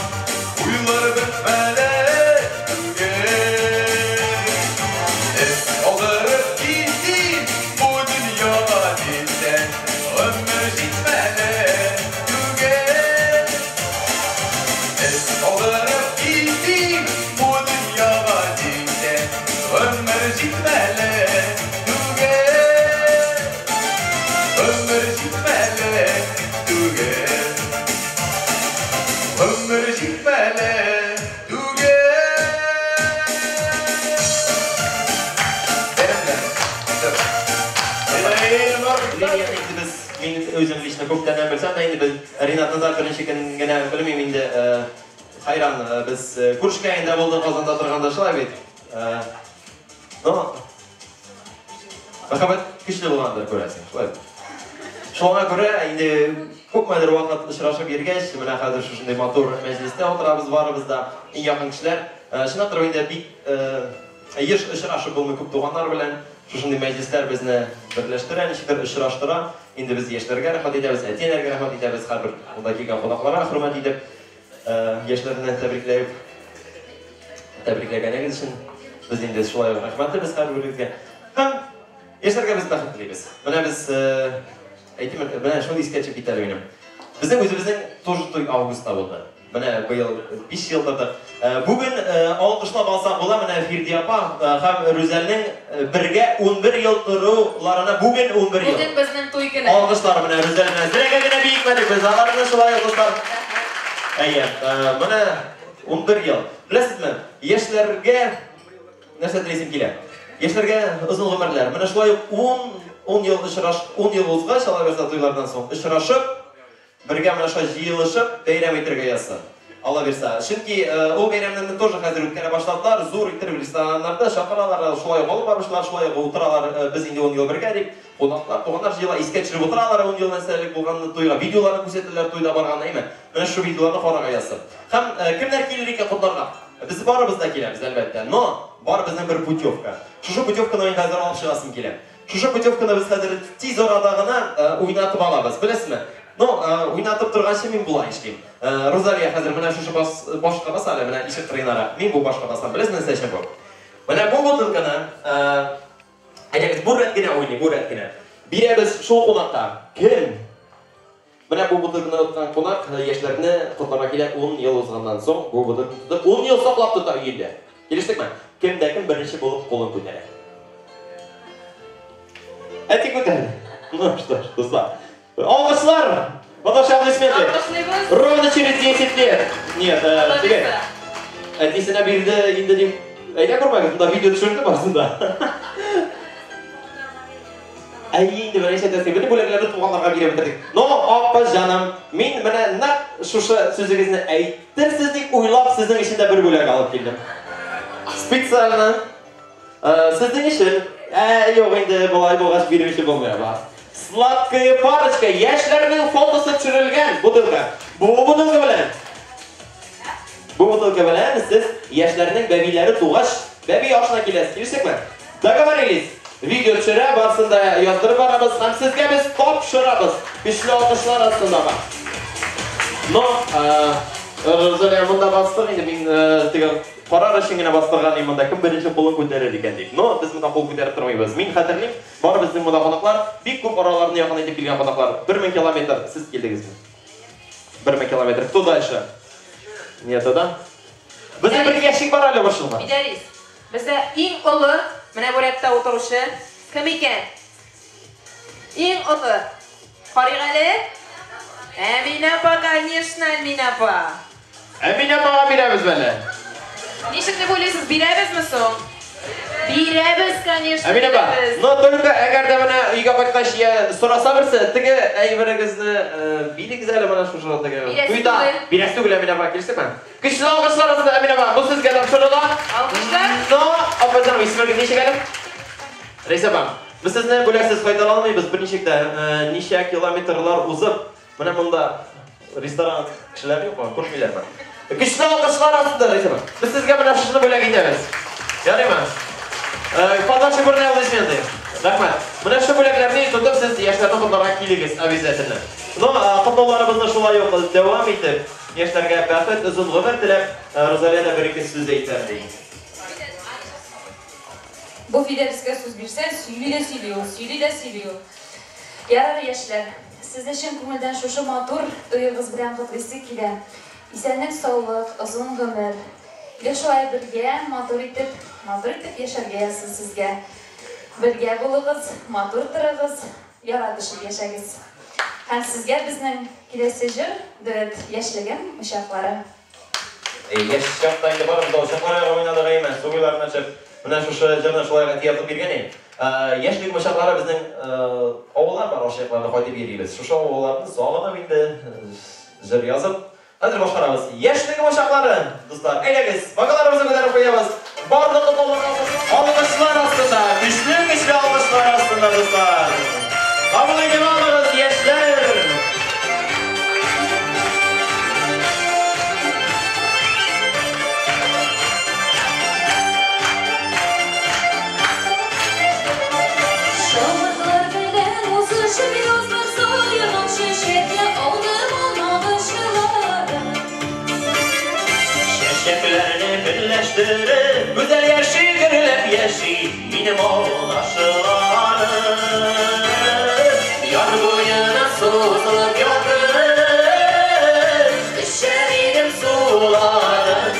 уйлар бетмәле түгел. Эз калдырып китим бу дөньяга дисәң, өмер җитмәле түгел. Эз калдырып китим бу дөньяга дисәң, өмер җитмәле түгел. Өмер җитмәле түгел. Өмер җитмәле түгел. Лилияны инде без, мин үзем лично күптәннән белсәм дә инде без Ринатны да беренче көн генә белмим инде, хайран, без күршекә инде булдык Казанда торганда, шулай бит. Ну, мәхәббәт көчле булгандыр, күрәсең, шулай бит. Шуңа күрә инде күпмедер вакыт очрашып йөргәч, менә хәзер шушындый матур мәҗлестә утырабыз барыбыз да, иң якын кешеләр. Чынлап торып инде бик еш очрашып булмый күп туганнар белән. Шушындый мәҗлесләр безне берләштерә, ничектер очраштыра. Инде без яшьләргә рәхмәт итәбез, әти-әниләргә рәхмәт итәбез, һәрбер монда килгән кунакларга хөрмәт итеп, яшьләрне тәбрикләп, тәбрикләгәнегез өчен без инде шулай ук рәхмәтлебез һәрберегезгә. Һәм яшьләргә без бәхет телибез. Менә без, әйтим, менә шул искә төшеп китә әле минем. Безнең үзебезнең тоже туй августта булды. Менә быел 5 ел тордык. Бүген алкышлап алсак була, менә Фирдия апа һәм Рүзәлнең бергә 11 ел торуларына бүген 11 ел. Бүген безнең туй көне. Алкышлар менә Рүзәл белән зрәгә генә биекмәдек без аларны шулай ук, дуслар. Әйе, менә 11 ел. Беләсезме, яшьләргә нәрсә телисем килә? Яшьләргә озын гомерләр. Менә шулай ук 10 ел очраш, 10 ел узгач, алар берсе туйлардан соң очрашып, бергә менә шулай җыелышып бәйрәм итәргә язсын. Алла бирсә. Чөнки ул бәйрәмнәрне тоже хәзер үткәрә башладылар, зур итеп рестораннарда чакыралар, шулай ук алып баручылар, шулай ук утыралар, без инде 10 ел бергә дип, кунаклар, туганнар җыела, искә төшереп утыралар 10 ел нәрсә элек булганны туйга, видеоларны күрсәтәләр туйда барганны, әйме? Менә шу видеоларны карарга язсын. Һәм кемнәр килер икән котларга? Без барыбыз да киләбез, әлбәттә. Но бар безнең бер путевка. Шушы путевканы мин хәзер алып чыгасым килә. Шушы путевканы без хәзер тиз арада гына уйнатып алабыз, беләсезме? Ну, уйнатып торганчы мин болай эшлим. Розалия хәзер менә шушы башка баса әле, менә ишек кырыенара. Мин бу башка басам. Беләсезме нәрсә өчен бу? Менә бу бутылканы, әйдәгез, бу рәт кенә уйный, бу рәт кенә. Бирәбез шул кунакка. Кем? Менә бу бутылканы тоткан кунак яшьләрне котларга килә 10 ел узганнан соң бу бутылканы тотып 10 ел саклап тота өендә. Килештекме? Кем дә кем беренче булып кулын күтәрә. Әти күтәрде. Ну что ж, дуслар. Алкышлар! Потому что аплодисменты. Алкышлыйбыз. Ровно через 10 лет. Нет, теге. Әтисенә бирде инде дип Әйтә күрмәгез, монда видео төшерде барысын да. Әй, инде менә ишетәсең, бөтен бүләкләрне туганнарга биреп бетердек. Но, апа җаным, мин менә нәкъ шушы сүзегезне әйтерсез дип уйлап, сезнең өчен дә бер бүләк алып килдем. Специально. Сезнең өчен. Юк инде, болай булгач бирмичә булмый, апа. Сладкая парочка, яшьләрнең фотосы төшерелгән бутылка. Бу бутылка белән. Бу бутылка белән сез яшьләрнең бәбиләре тугач, бәби ашына киләсез. Килештекме? Договорились. Видео төшерә, барысын да яздырып барабыз һәм сезгә без тапшырабыз. Көчле алкышлар астында бар. Но, Розалия, монда бастык инде, мин теге карар өчен генә бастырган идем монда, кем беренче кулын күтәрер икән дип. Но без монда кул күтәреп тормыйбыз. Мин хәтерлим, бар безнең монда кунаклар, бик күп араларны якын итеп килгән кунаклар. 1000 километр сез килдегезме? 1000 километр. Кто дальше? Нету, да? Безнең бер ящик бар әле борчылма. Фидәрис, бездә иң олы, менә бу рәттә утыручы кем икән? Иң олы. Карыйк әле. Әминә апа, конечно, Әминә апа. Әминә апага бирәбез әле. Ничек дип уйлыйсыз, бирәбезме соң? Бирәбез, конечно, Әминә апа, бирәбез. но только әгәр дә менә өйгә кайткач я сораса берсе, теге әйберегезне бирегез әле менә шушы теге. Бирәсе Туйда. түгел. Бирәсе түгел, Әминә апа, килештекме? Көчле алкышлар астында, Әминә апа, бу сезгә тапшырыла. Алкышлар. Но, апа җаным, исемегез ничек әле? Рәйсә апа, без сезне бүләксез кайтара алмыйбыз, берничек тә, ничә километрлар узып, менә монда ресторан кешеләр юкмы? Күрмиләрме? Көчле алкышлар астында, Рәйсә апа. Без сезгә менә шушыны бүләк итәбез. Ярыймы? Под ваши бурные аплодисменты. Рәхмәт. Менә шушы бүләкләрне тотып сез яшьләрне котларга килегез обязательно. Но котлауларыбызны шулай ук дәвам итеп, яшьләргә бәхет, озын гомер теләп, Розалия дә бер-ике сүз әйтәм ди. Бу Фидәрискә сүз бирсәң, сөйли дә сөйли ул, сөйли дә сөйли ул. Ярар, яшьләр, сезне чын күңелдән шушы матур туегыз белән котлыйсы килә. Исәнлек, саулык, озын гомер. Гел шулай бергә, матур итеп, матур итеп яшәргә язсын сезгә. Бергә булыгыз, матур торыгыз, яратышып яшәгез. Һәм сезгә безнең киләсе җыр, дуэт Яшьлегем учаклары. Яшь чакта инде барыбыз да учаклар ягып уйнадык, әйме, су буйларына төшеп. Менә шушы җырны шулай ук әти язып биргән иде. Яшьлек учаклары безнең авыллар бар, аш якларына кайтып йөрибез. Шушы авылларны сагынып инде җыр язып, хәзер башкарабыз. Яшьлек учаклары, дуслар, әйдәгез, бакаларыбызны күтәреп куябыз. Барлык алкышлар астында, көчле-көчле алкышлар астында, дуслар. Кабул итеп алыгыз, яшьләр. Шамыклар белән узышып язлар саеган чәчәкле алдым алмагачлары. Чәчәкләрне берләштереп, гүзәл яши, гөрләп яши, минем авылдашларым. Яр буена сузылып ятып, эчәр идем суларын.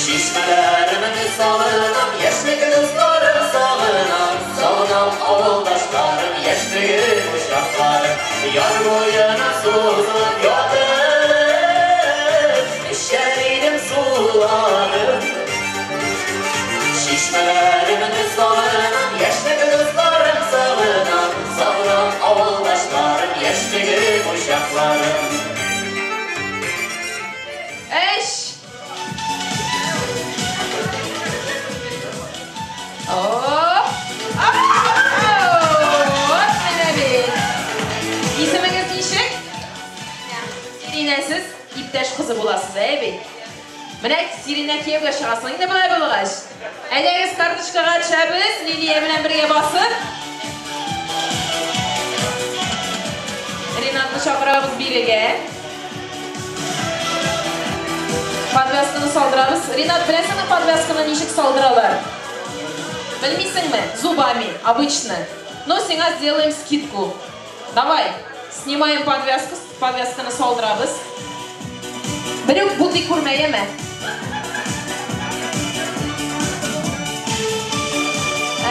Чишмәләремне сагынам, яшьлек дусларым сагынам, сагынам авылдашларым, яшьлегем учакларым. Яр буена сузылып ятып, эчәр идем суларын. Чишмәләремне сагынам, яшьлек дусларым сагынам, сагынам авылдашларым, яшьлегем учакларым. Эш! Оп! Оп! Менә бит. Исемегез ничек? Сиринә, сез иптәш кызы буласыз, әй бит? Менә Сиринә кияүгә чыгасың инде болай булгач. Әйдәгез карточкага төшәбез, Лилия белән бергә басып. Ринатны чакырабыз бирегә. Подвязканы салдырабыз. Ринат, беләсеңме подвязканы ничек салдыралар? Белмисеңме? Зубами, обычно. Но сиңа сделаем скидку. Давай, снимаем подвязку, подвязканы салдырабыз. Берүк бутый күрмәеме?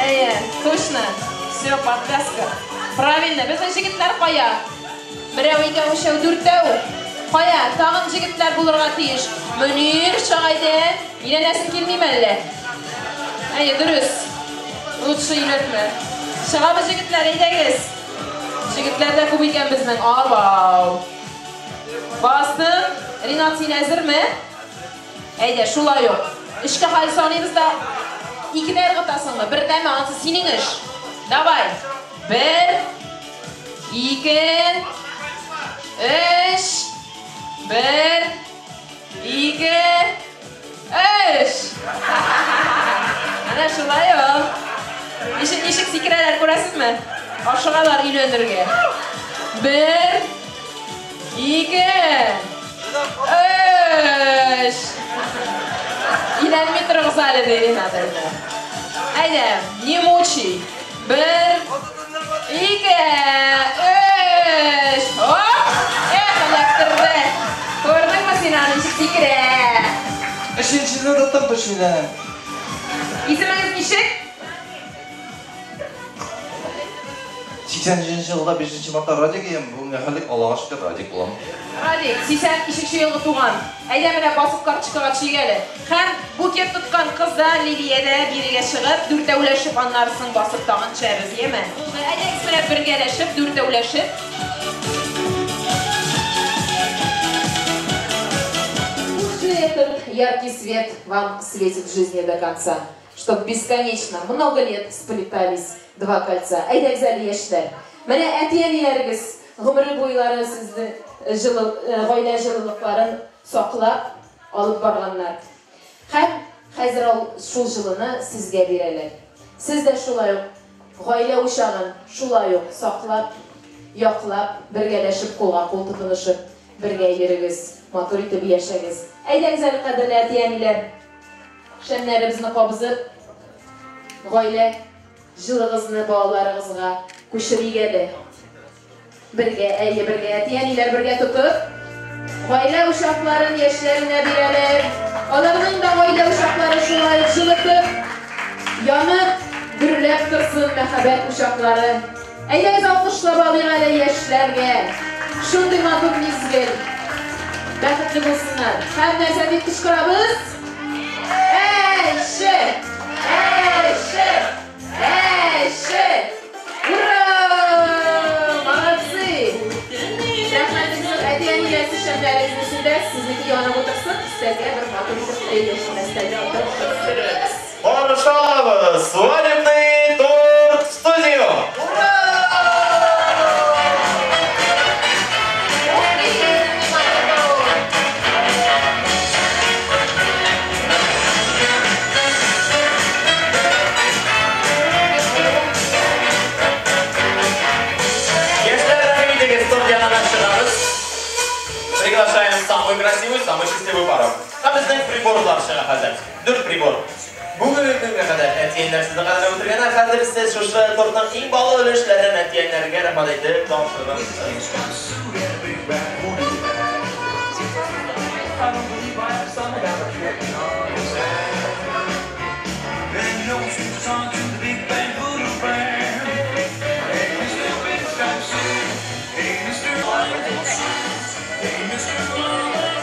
Әйе, точно. Все, подвязка. Правильно, безнең җегетләр кая? Берәү, икәү, өчәү, дүртәү. Кая, тагын җегетләр булырга тиеш. Мөнир, чык әйдә. Өйләнәсең килмиме әллә? Әйе, дөрес. Лучше өйләнмә. Чыгабыз, җегетләр, әйдәгез. Җегетләр дә күп икән безнең. Абау. Бастым. Ринат, син әзерме? Әйдә, шулай ук. Өчкә хәл саныйбыз да, икедә ыргытасыңмы? Бердәме? Анысы синең эш. Давай. Бер, ике, өч, бер, ике, өч. Әнә шулай ул. Ничек, ничек сикерәләр, күрәсезме? Ашыгалар өйләнергә. Бер, ике, өч. Өйләнми торыгыз әле, ди Ринат әллә. Әйдә, не мучай. Бер, ике, өч. Оп! Эх, эләктерде. Күрдеңме син аны ничек сикерә? Өченчене тоттым, точно өйләнәм. Исемегез ничек? 87 елда 5 мартта Радик ием, бүгенге хәллек Аллага шөкер, Радик булам. Радик, 82 елгы туган. Әйдә менә басып карточкага төшик әле. Һәм букет тоткан кыз да, Лилия дә бирегә чыгып, дүртәүләшеп аннары соң басып тагын төшәбез, яме? Әйдәгез менә бергәләшеп, дүртәүләшеп. Пусть же этот яркий свет вам светит в жизни до конца, чтоб бесконечно много лет сплетались два кольца. Әйдәгез әле, яшьләр. Менә әти-әниләрегез гомере буйлары сезне җылы гаилә җылылыкларын саклап алып барганнар. Һәм хәзер ул шул җылыны сезгә бирәләр. Сез дә шулай ук гаилә учагын шулай ук саклап, яклап, бергәләшеп, кулга кул тотынышып, бергә йөрегез, матур итеп яшәгез. Әйдәгез әле, кадерле әти-әниләр, шәмнәребезне кабызып, гаилә җылыгызны балаларыгызга күчерик әле. Бергә, әйе, бергә, әти-әниләр бергә тотып, гаилә учакларын яшьләренә бирәләр. Аларның да гаилә учаклары шулай ук җылытып, янып, гөрләп торсын мәхәббәт учаклары. Әйдәгез алкышлап алыйк әле яшьләргә. Шундый матур мизгел. Бәхетле булсыннар. Һәм нәрсә дип кычкырабыз? Әйше! Әйше! Әйше! Ура! Молодцы! Рәхмәт зур, әти-әниләр, сез шәмнәрегезне сүндә, сезнеке янып утырсын, өстәлгә бер матур итеп әйе, өстәлгә утырып. Каршы алабыз! Свадебный торт в студию! Ура! Яшьләр, рәхим итегез, торт янына чыгабыз. Приглашаем самую красивую, самую счастливую пару. Һәм безнең приборлар чыга хәзер. Дүрт прибор. Бүгенге көнгә кадәр әти-әниләр сезне кадерләп үтергәннәр. Хәзер сез шушы тортның иң баллы өлешләрен әти-әниләргә рәхмәт әйтеп тапшырыгыз.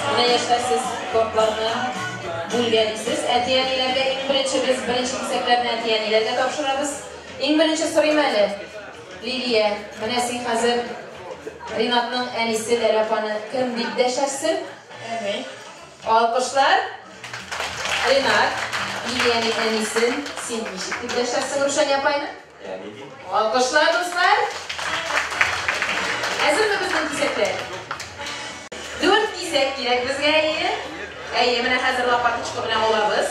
Менә яшьләр, сез тортларны бүлгәлисез. Әти-әниләргә иң беренче без беренче кисәкләрне әти-әниләргә тапшырабыз. Иң беренче сорыйм әле. Лилия, менә син хәзер Ринатның әнисе Ләлә апаны кем дип дәшәрсең? Әни. Алкышлар. Ринат, Лилиянең әнисен син ничек дип дәшәрсең, Рушания апайны? Әни дип. Алкышлар, дуслар. Әзерме безнең кисәкләр? Дүрт кисәк кирәк безгә, әйе. Әйе, менә хәзер лопаточка белән алабыз.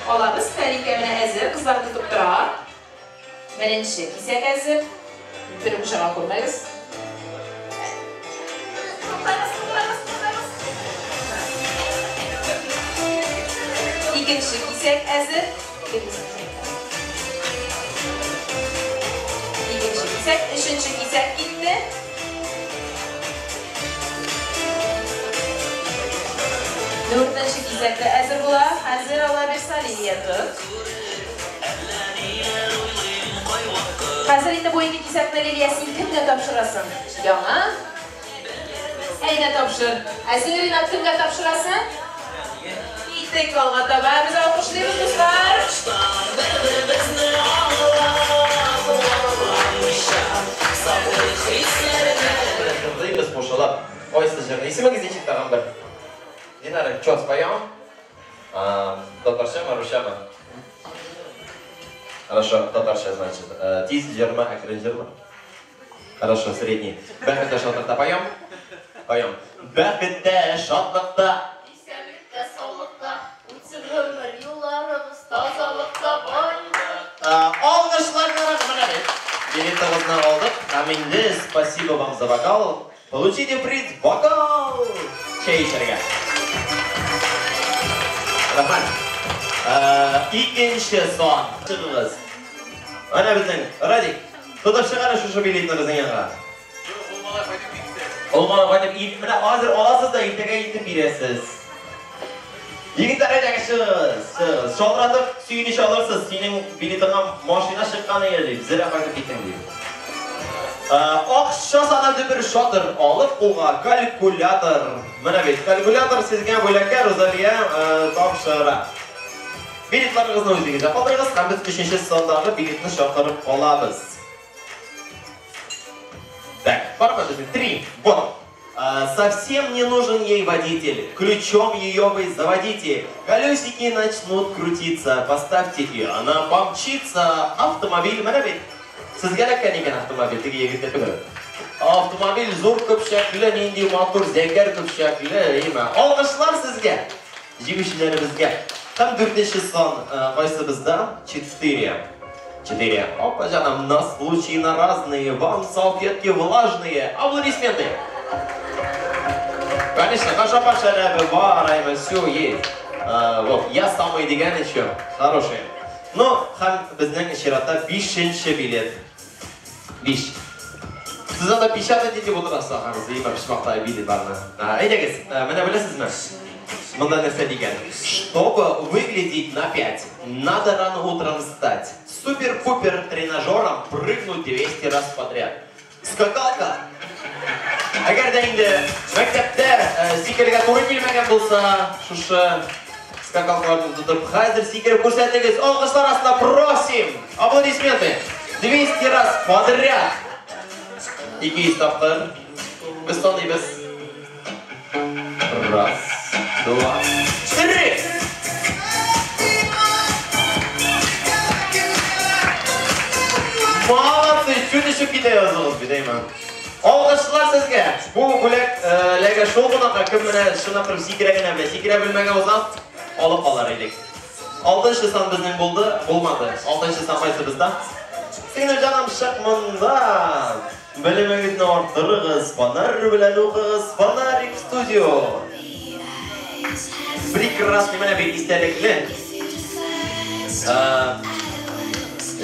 Алабыз, тәлинкә менә әзер, кызлар тотып тора. Беренче кисәк әзер. Бер чыга күрмәгез. Туктагыз, туктагыз, туктагыз. Икенче кисәк әзер. Икенче кисәк, өченче кисәк китте. Дүртенче кисәк тә әзер була. Хәзер ала бирсә Лилия тот. Хәзер инде бу ике кисәкне, Лилия, син кемгә тапшырасың? Яңа Әйдә тапшыр. Ә син, Ринат, кемгә тапшырасың? Киттек алга таба. Без алкышлыйбыз, дуслар. Бер-беребезне аңлап, аңламыйча, саклыйк хисләрне. Җырлыйбыз кушылып. Кайсы җырны? Исемегез ничек тагын бер? Динара, чё, споем? Татарчамы, русчамы? Хорошо, татарча, значит. Тиз җырмы, әкрен җырмы? Хорошо, средний. Бәхеттә, шатлыкта поем? Поем. Бәхеттә, шатлыкта. Исәнлектә, саулыкта, үтсен гомер юлларыбыз, тазалыкта, байлыкта. Алкышлар менә бит. Билетыгызны алдык. Һәм инде спасибо вам за вокал. Получите приз бокал. Чәй эчәргә. Рәхмәт. Икенче сан. Чыгыгыз. Менә безнең Радик. Тотып чыгар шушы билетны безнең янга. Ул малай кайтып, менә хәзер аласыз да иртәгә илтеп бирәсез. Егетләр, әйдәгез, чыгыгыз, чыгыгыз. Шалтыратып сөенеч алырсыз, синең билетыңа машина чыккан иде дип, зря кайтып киттең дип. Акча саны дөбер шатыр, алып кулга калькулятор. Менә бит, калькулятор сезгә бүләккә Рузалия тапшыра. Билетларыгызны үзегездә калдырыгыз һәм без өченче сандагы билетны чакырып калабыз. Так, бармы безнең? Три. Вот. Совсем не нужен ей водитель. Ключом ее вы заводите. Колесики начнут крутиться. Поставьте, и она помчится. Автомобиль. Менә бит. Сезгә эләккән икән автомобиль, теге егеткә түгел. Автомобиль зур көпчәкле, нинди матур зәңгәр көпчәкле, әйме? Алкышлар сезгә, җиңүчеләребезгә. Һәм дүртенче сан кайсыбызда? Четыре. Четыре. Опа, җаным, на случай на разные, вам салфетки влажные. Аплодисменты. Конечно, Кашапа шәрабе бар, әйме, все есть. Вот, я самый дигән еще, хороший. Ну, һәм безнең чиратта бишенче билет. Биш. Сез анда печатать итеп утырасыз, ахрысы, әйме, почмакта билетларны. Әйдәгез, менә беләсезме? Монда нәрсә дигән? Чтобы выглядеть на 5, надо рано утром встать. Супер-пупер тренажером прыгнуть 200 раз подряд. Скакалка. Әгәр дә инде мәктәптә сикерергә туры килмәгән булса, шушы скакалкаларны тотып, хәзер сикереп күрсәтегез. Алкышлар астында просим. Аплодисменты. 200 раз подряд. 200 тапкыр. Без саныйбыз. Раз, два, три. Молодцы, чуть төшеп китә яздыгыз бит, әйме? Алкышлар сезгә. Бу бүләк ләгә шул кунакка кем менә чынлап торып сикерә генә белә, сикерә белмәгән булса, алып калар идек. Алтынчы сан безнең булды, булмады. Алтынчы сан кайсыбызда? Сеңлем җаным, чык монда. Белемегезне арттырыгыз, фонарь белән укыгыз, фонарик студио. Прекрасный, менә бик истәлекле.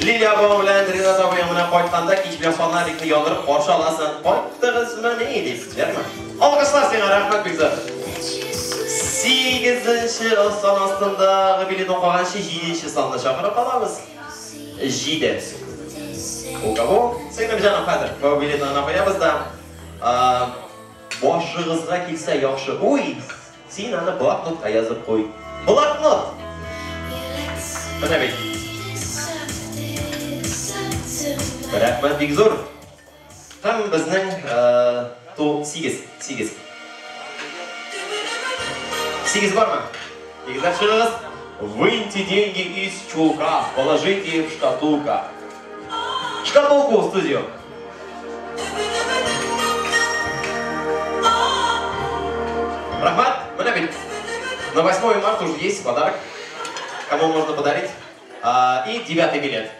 Лилия апа белән Ринат абый менә кайтканда кич белән фонарикны яндырып каршы аласың. Кайттыгызмы ни дип, ярмы? Алкышлар сиңа, рәхмәт бик зур. Сигезенче сан астындагы билетны укыганчы җиденче санны чакырып калабыз. Җиде. У кого? Сеңлем җаным, хәзер бу билетны гына куябыз да. Башыгызга килсә яхшы уй, син аны блокнотка язып куй. Блокнот! Менә бит. Рәхмәт бик зур. Һәм безнең ту сигез, сигез. Сигез бармы? Егетләр, чыгыгыз. Выньте деньги из чулка, положите в шкатулка. Шкатулку в студию. Рәхмәт, менә бит. На 8 марта уже есть подарок. Кому можно подарить? И 9-й билет.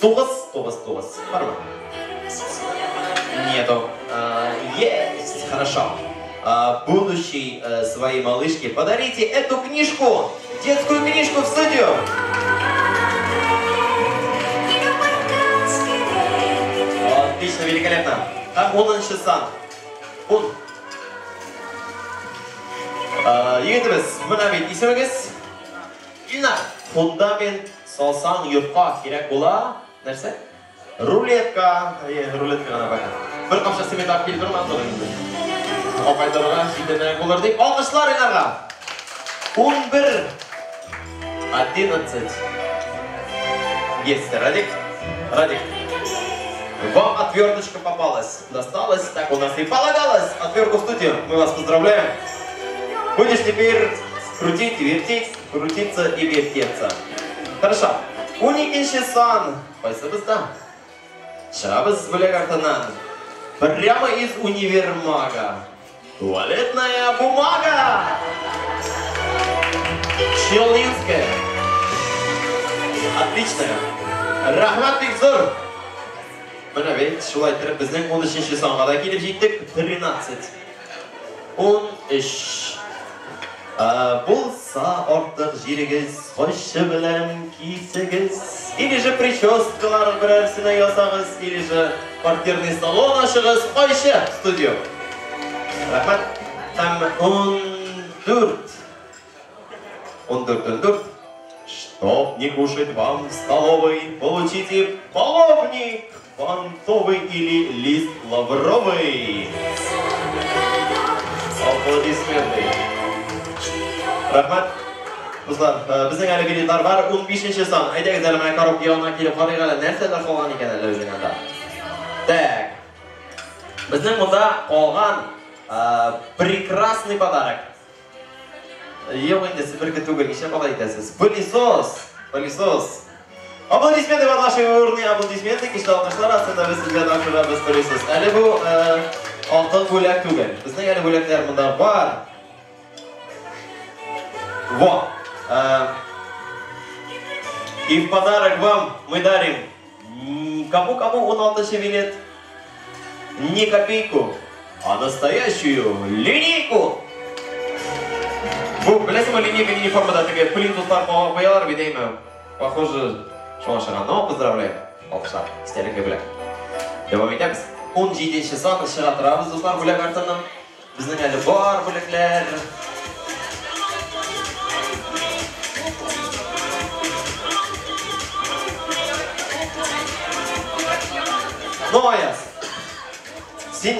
Тугыз, тугыз, тугыз. Бармы? Нету. Есть, хорошо. Будущей своей малышке подарите эту книжку, детскую книжку в студию. Отлично, великолепно. Һәм унынчы сан. Ун. Егетебез, менә бит исемегез? Илнар. Фундамент салсаң йортка кирәк була. Нәрсә? Рулетка. Рулетка гына бака. Бер капча цемент алып килеп тормады инде. Кайтарырга читенрәк булыр дип, алкышлар Ринарга. 11. 11. Есть, Радик. Радик. Вам отверточка попалась. Досталась, так у нас и полагалось. Отвертку в студию. Мы вас поздравляем. Будешь теперь крутить, вертеть, крутиться и вертеться. Хорошо. 12 сан. Кайсыбызда? Чыгабыз бүләк артыннан. Прямо из универмага. Туалетная бумага! Челнинская. Отличная. Рәхмәт бик зур. Менә бит, шулай иттереп безнең 13 санга да килеп җиттек. 13. 13. Булса артык җирегез, кайчы белән кисегез. Или же прическалар берәрсенә ясагыз, или же квартирный салон ачыгыз, кайчы студио. Рәхмәт. Һәм 14. 14, 14. Чтоб не кушать вам в столовой, получите половник понтовый или лист лавровый. Аплодисменты. Рәхмәт. Дуслар, безнең әле билетлар бар. 15 сан. Әйдәгез әле менә коробка янына килеп карыйк әле, нәрсәләр калган икән әле безнең анда. Так. Безнең монда калган прекрасный подарок. Юк инде, себерке түгел, нишләп алай итәсез? Пылесос! Пылесос! Аплодисменты под ваши бурные аплодисменты, көчле алкышлар астында без сезгә тапшырабыз пылесос. Әле бу алтын бүләк түгел. Безнең әле бүләкләр монда бар. Во! И в подарок вам мы дарим кому-кому 16 билет, не копейку, а настоящую линейку. Бу, беләсеңме, линейка нинди формада? Теге плинтуслар куялар бит, әйме? Похоже, шуңа чыга. Но поздравляем. Алкышлар, истәлекле бүләк. Дәвам итәбез. 17 сан чыга торабыз, дуслар, бүләк артыннан. Безнең әле бар бүләкләр. Ну, Аяз, син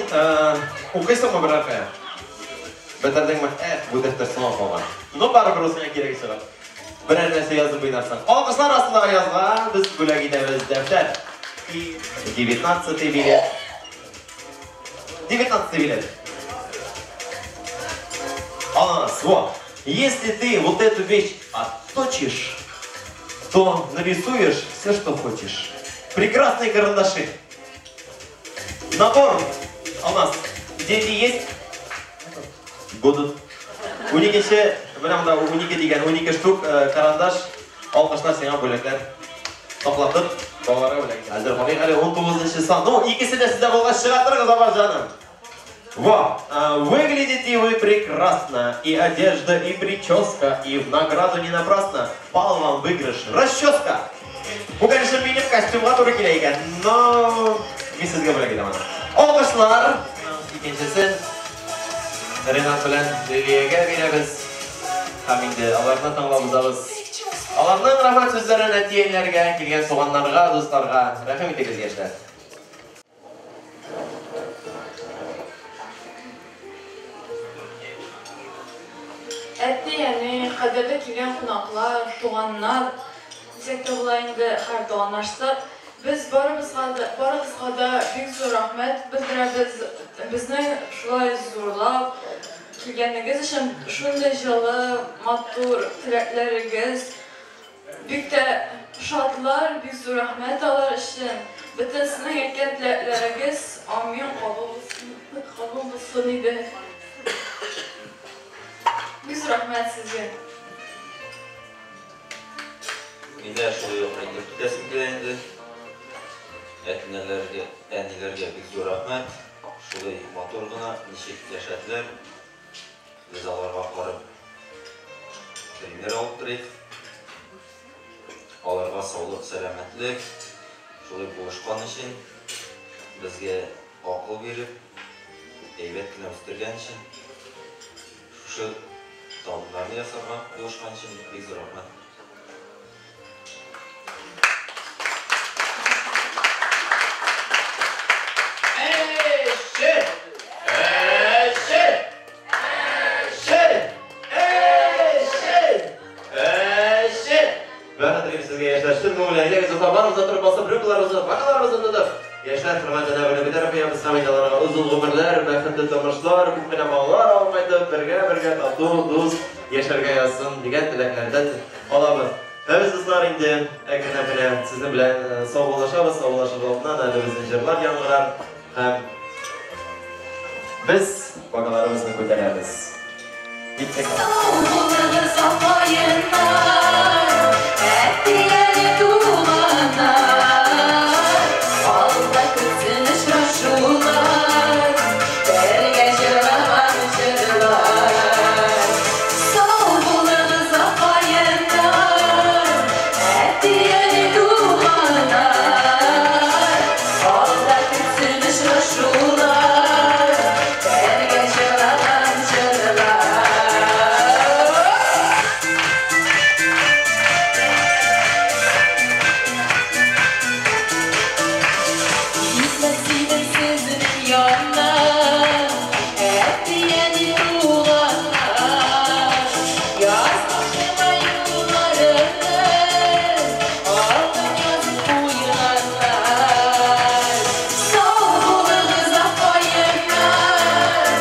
укыйсыңмы берәр кая? Бетердеңме? Эх, бу дәфтәр соңга калган. Ну, барыбер ул сиңа кирәк чыга. Берәр нәрсә язып уйнарсың. Алкышлар астында Аязга без бүләк итәбез дәфтәр. И 19 билет. 19 билет. Алас, вот. Если ты вот эту вещь отточишь, то нарисуешь все, что хочешь. Прекрасные карандаши. Набор у нас. Дети есть? Будут. Уникенче, менә монда унике дигән, унике штук карандаш. Алкышлар сиңа бүләкләр. Топлатып, балаларга бүләк. Хәзер карыйк әле 19 сан. Ну, икесе дә сездә булгач чыга торыгыз, апа җаным. Во, выглядите вы прекрасно, и одежда, и прическа, и в награду не напрасно пал вам выигрыш расческа. Бу, конечно, минем костюмга туры килә икән, но мин сезгә бүләк итәм аны. Алкышлар. Икенчесен Ренат белән Лилиягә бирәбез. Һәм инде аларны тыңлап узабыз. Аларның рәхмәт сүзләрен әти-әниләргә, килгән туганнарга, дусларга. Рәхим итегез, яшьләр. Әти-әни, кадерле килгән кунаклар, туганнар, дисәк тә була инде, һәр туганлаштык. Без барыбызга да, барыгызга да бик зур рәхмәт белдерәбез. Безне шулай зурлап килгәнегез өчен, шундый җылы, матур теләкләрегез. Бик тә шатлар, бик зур рәхмәт алар өчен. Бөтен сезнең әйткән теләкләрегез амин кабул булсын, кабул булсын иде. Бик зур рәхмәт сезгә. Мин дә шулай ук әйтеп китәсем килә инде. Әтнәләргә, әниләргә бик зур рәхмәт. Шулай матур гына ничек яшәделәр. Без аларга карап пример алып торыйк. Аларга саулык, сәламәтлек, шулай булышкан өчен, безгә акыл биреп, әйбәт кенә үстергән өчен, шушы табыннарны ясарга булышкан өчен бик зур рәхмәт. Әче! Әче! белән әйдәгез, дуслар, барыбыз да торып басып, рюмкаларыбызны, бокалларыбызны тотып, яшьләр хөрмәтенә бер күтәреп куябыз һәм инде аларга озын гомерләр, бәхетле тормышлар, күп кенә балалар алып кайтып, бергә-бергә тату, дус яшәргә язсын дигән теләкләрдән алабыз. Ә без, дуслар, инде әкренләп кенә сезнең белән саубуллашабыз, саубуллашыр алдыннан әле безнең җырлар яңгырар һәм без бокалларыбызны күтәрәбез. Киттек. Сау булыгыз, апаемнар, әти-әни туганнар. Алда көтсен очрашулар, бергә җырлаган җырлар. Сау булыгыз, апаемнар, әти-әни туганнар. Алда көтсен очрашулар, бергә җырлаган җырлар. Китмәс идем сезнең яннан, әти-әни туганнар. Язмышыма юлларымны алдан язып куйганнар. Сау булыгыз, апаемнар,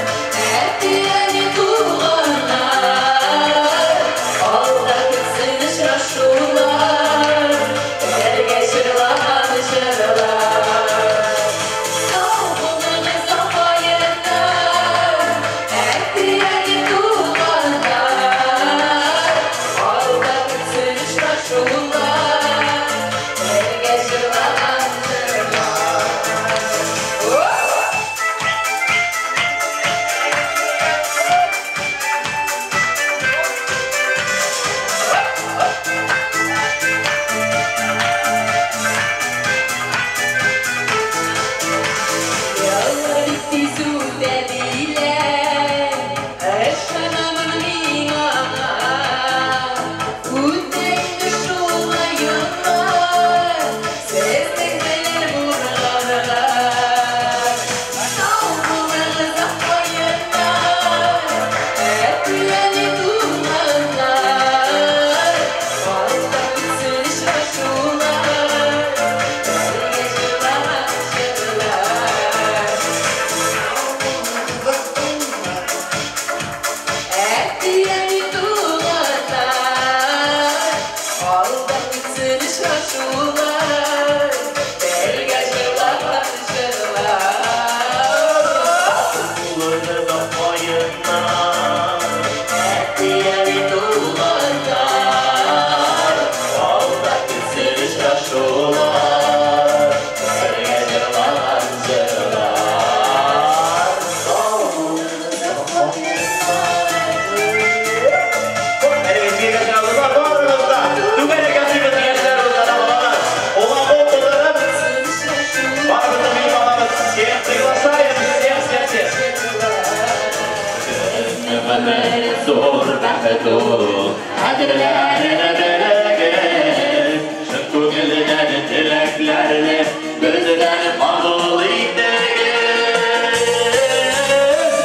әти-әни туганнар. Алда көтсен очрашулар, бергә җырлаган җырлар. Сау булыгыз, апаемнар, әти-әни туганнар. Алда көтсен очрашулар, бергә җырлаган җырлар. Еллар бик тиз үтә диләр, ышанамын мин аңа. Үтә инде шулай еллар, сезнең белән булганга. Сау булыгыз, апаемнар, әти-әни туганнар. Алда көтсен очрашулар, бергә җырлаган җырлар. Әти-әни туганнар, алда көтсен очрашулар, бергә җырлаган җырлар. Булыгыз, апаемнар, Әти-әни туганнар, алда көтсен очрашулар, бергә җырлаган җырлар. Сау булыгыз, апаемнар. Әлеге биргә чыгабыз, барыбыз да түгәрәк ясыйбыз, яшьләр уртада балалар. Уңа кул тудырып, барыбыз да биеп алабыз. Всех приглашаем, всех, всех, всех. Гомер зур бәхет ул, кадерләрен белегез, чын күңелдән теләкләрне бездән кабул итегез.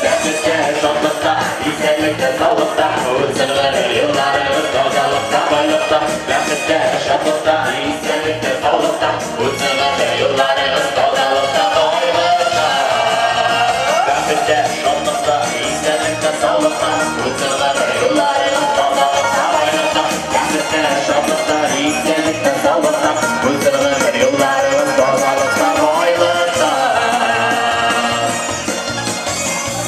Бәхеттә, шатлыкта, исәнлектә, саулыкта, үтсен гомер елларыгыз тазалыкта, байлыкта. Бәхеттә, шатлыкта, исәнлектә, саулыкта, үтсен гомер елларыгыз тазалыкта, байлыкта. Бәхеттә, шатлыкта, исәнлектә, саулыкта, үтсен гомер елларыгыз тазалыкта, байлыкта. Бәхеттә, шатлыкта, исәнлектә, саулыкта, үтсен гомер елларыгыз тазалыкта, байлыкта.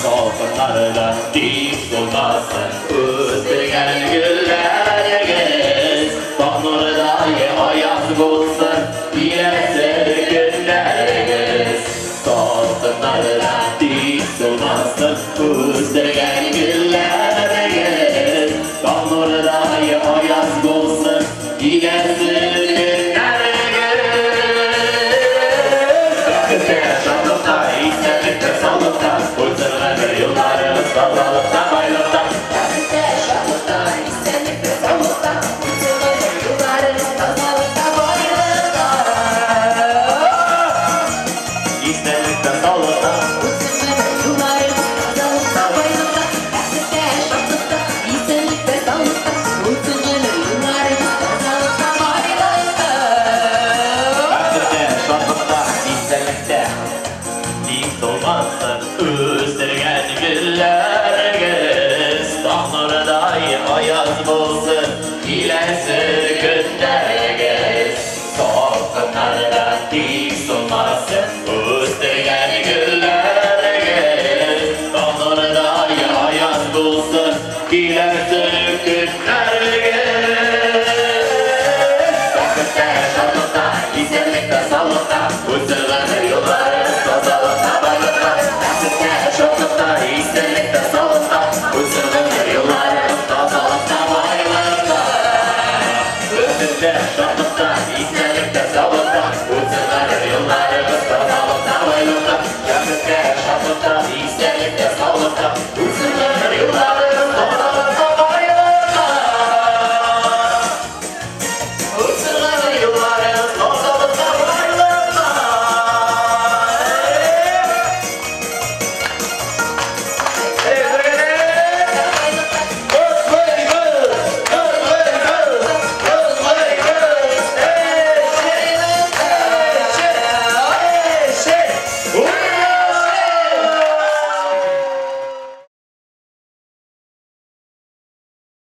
Салкыннарда тик булмасын үстергән гөлләрегез, таң нурыдай аяз булсын киләсе көннәрегез. Салкыннарда тик булмасын үстергән гөлләрегез, таң нурыдай аяз булсын киләсе көннәрегез. Бәхеттә, шатлыкта, исәнлектә, саулыкта, үтсен гомер елларыгыз тазалыкта, байлыкта. Бәхеттә, шатлыкта, исәнлектә, саулыкта, үтсен гомер елларыгыз тазалыкта, байлыкта. Исәнлектә, саулыкта, Үтсен гомер елларыгыз тазалыкта, Аяз булсын киләсе көннәрегез. Салкыннарда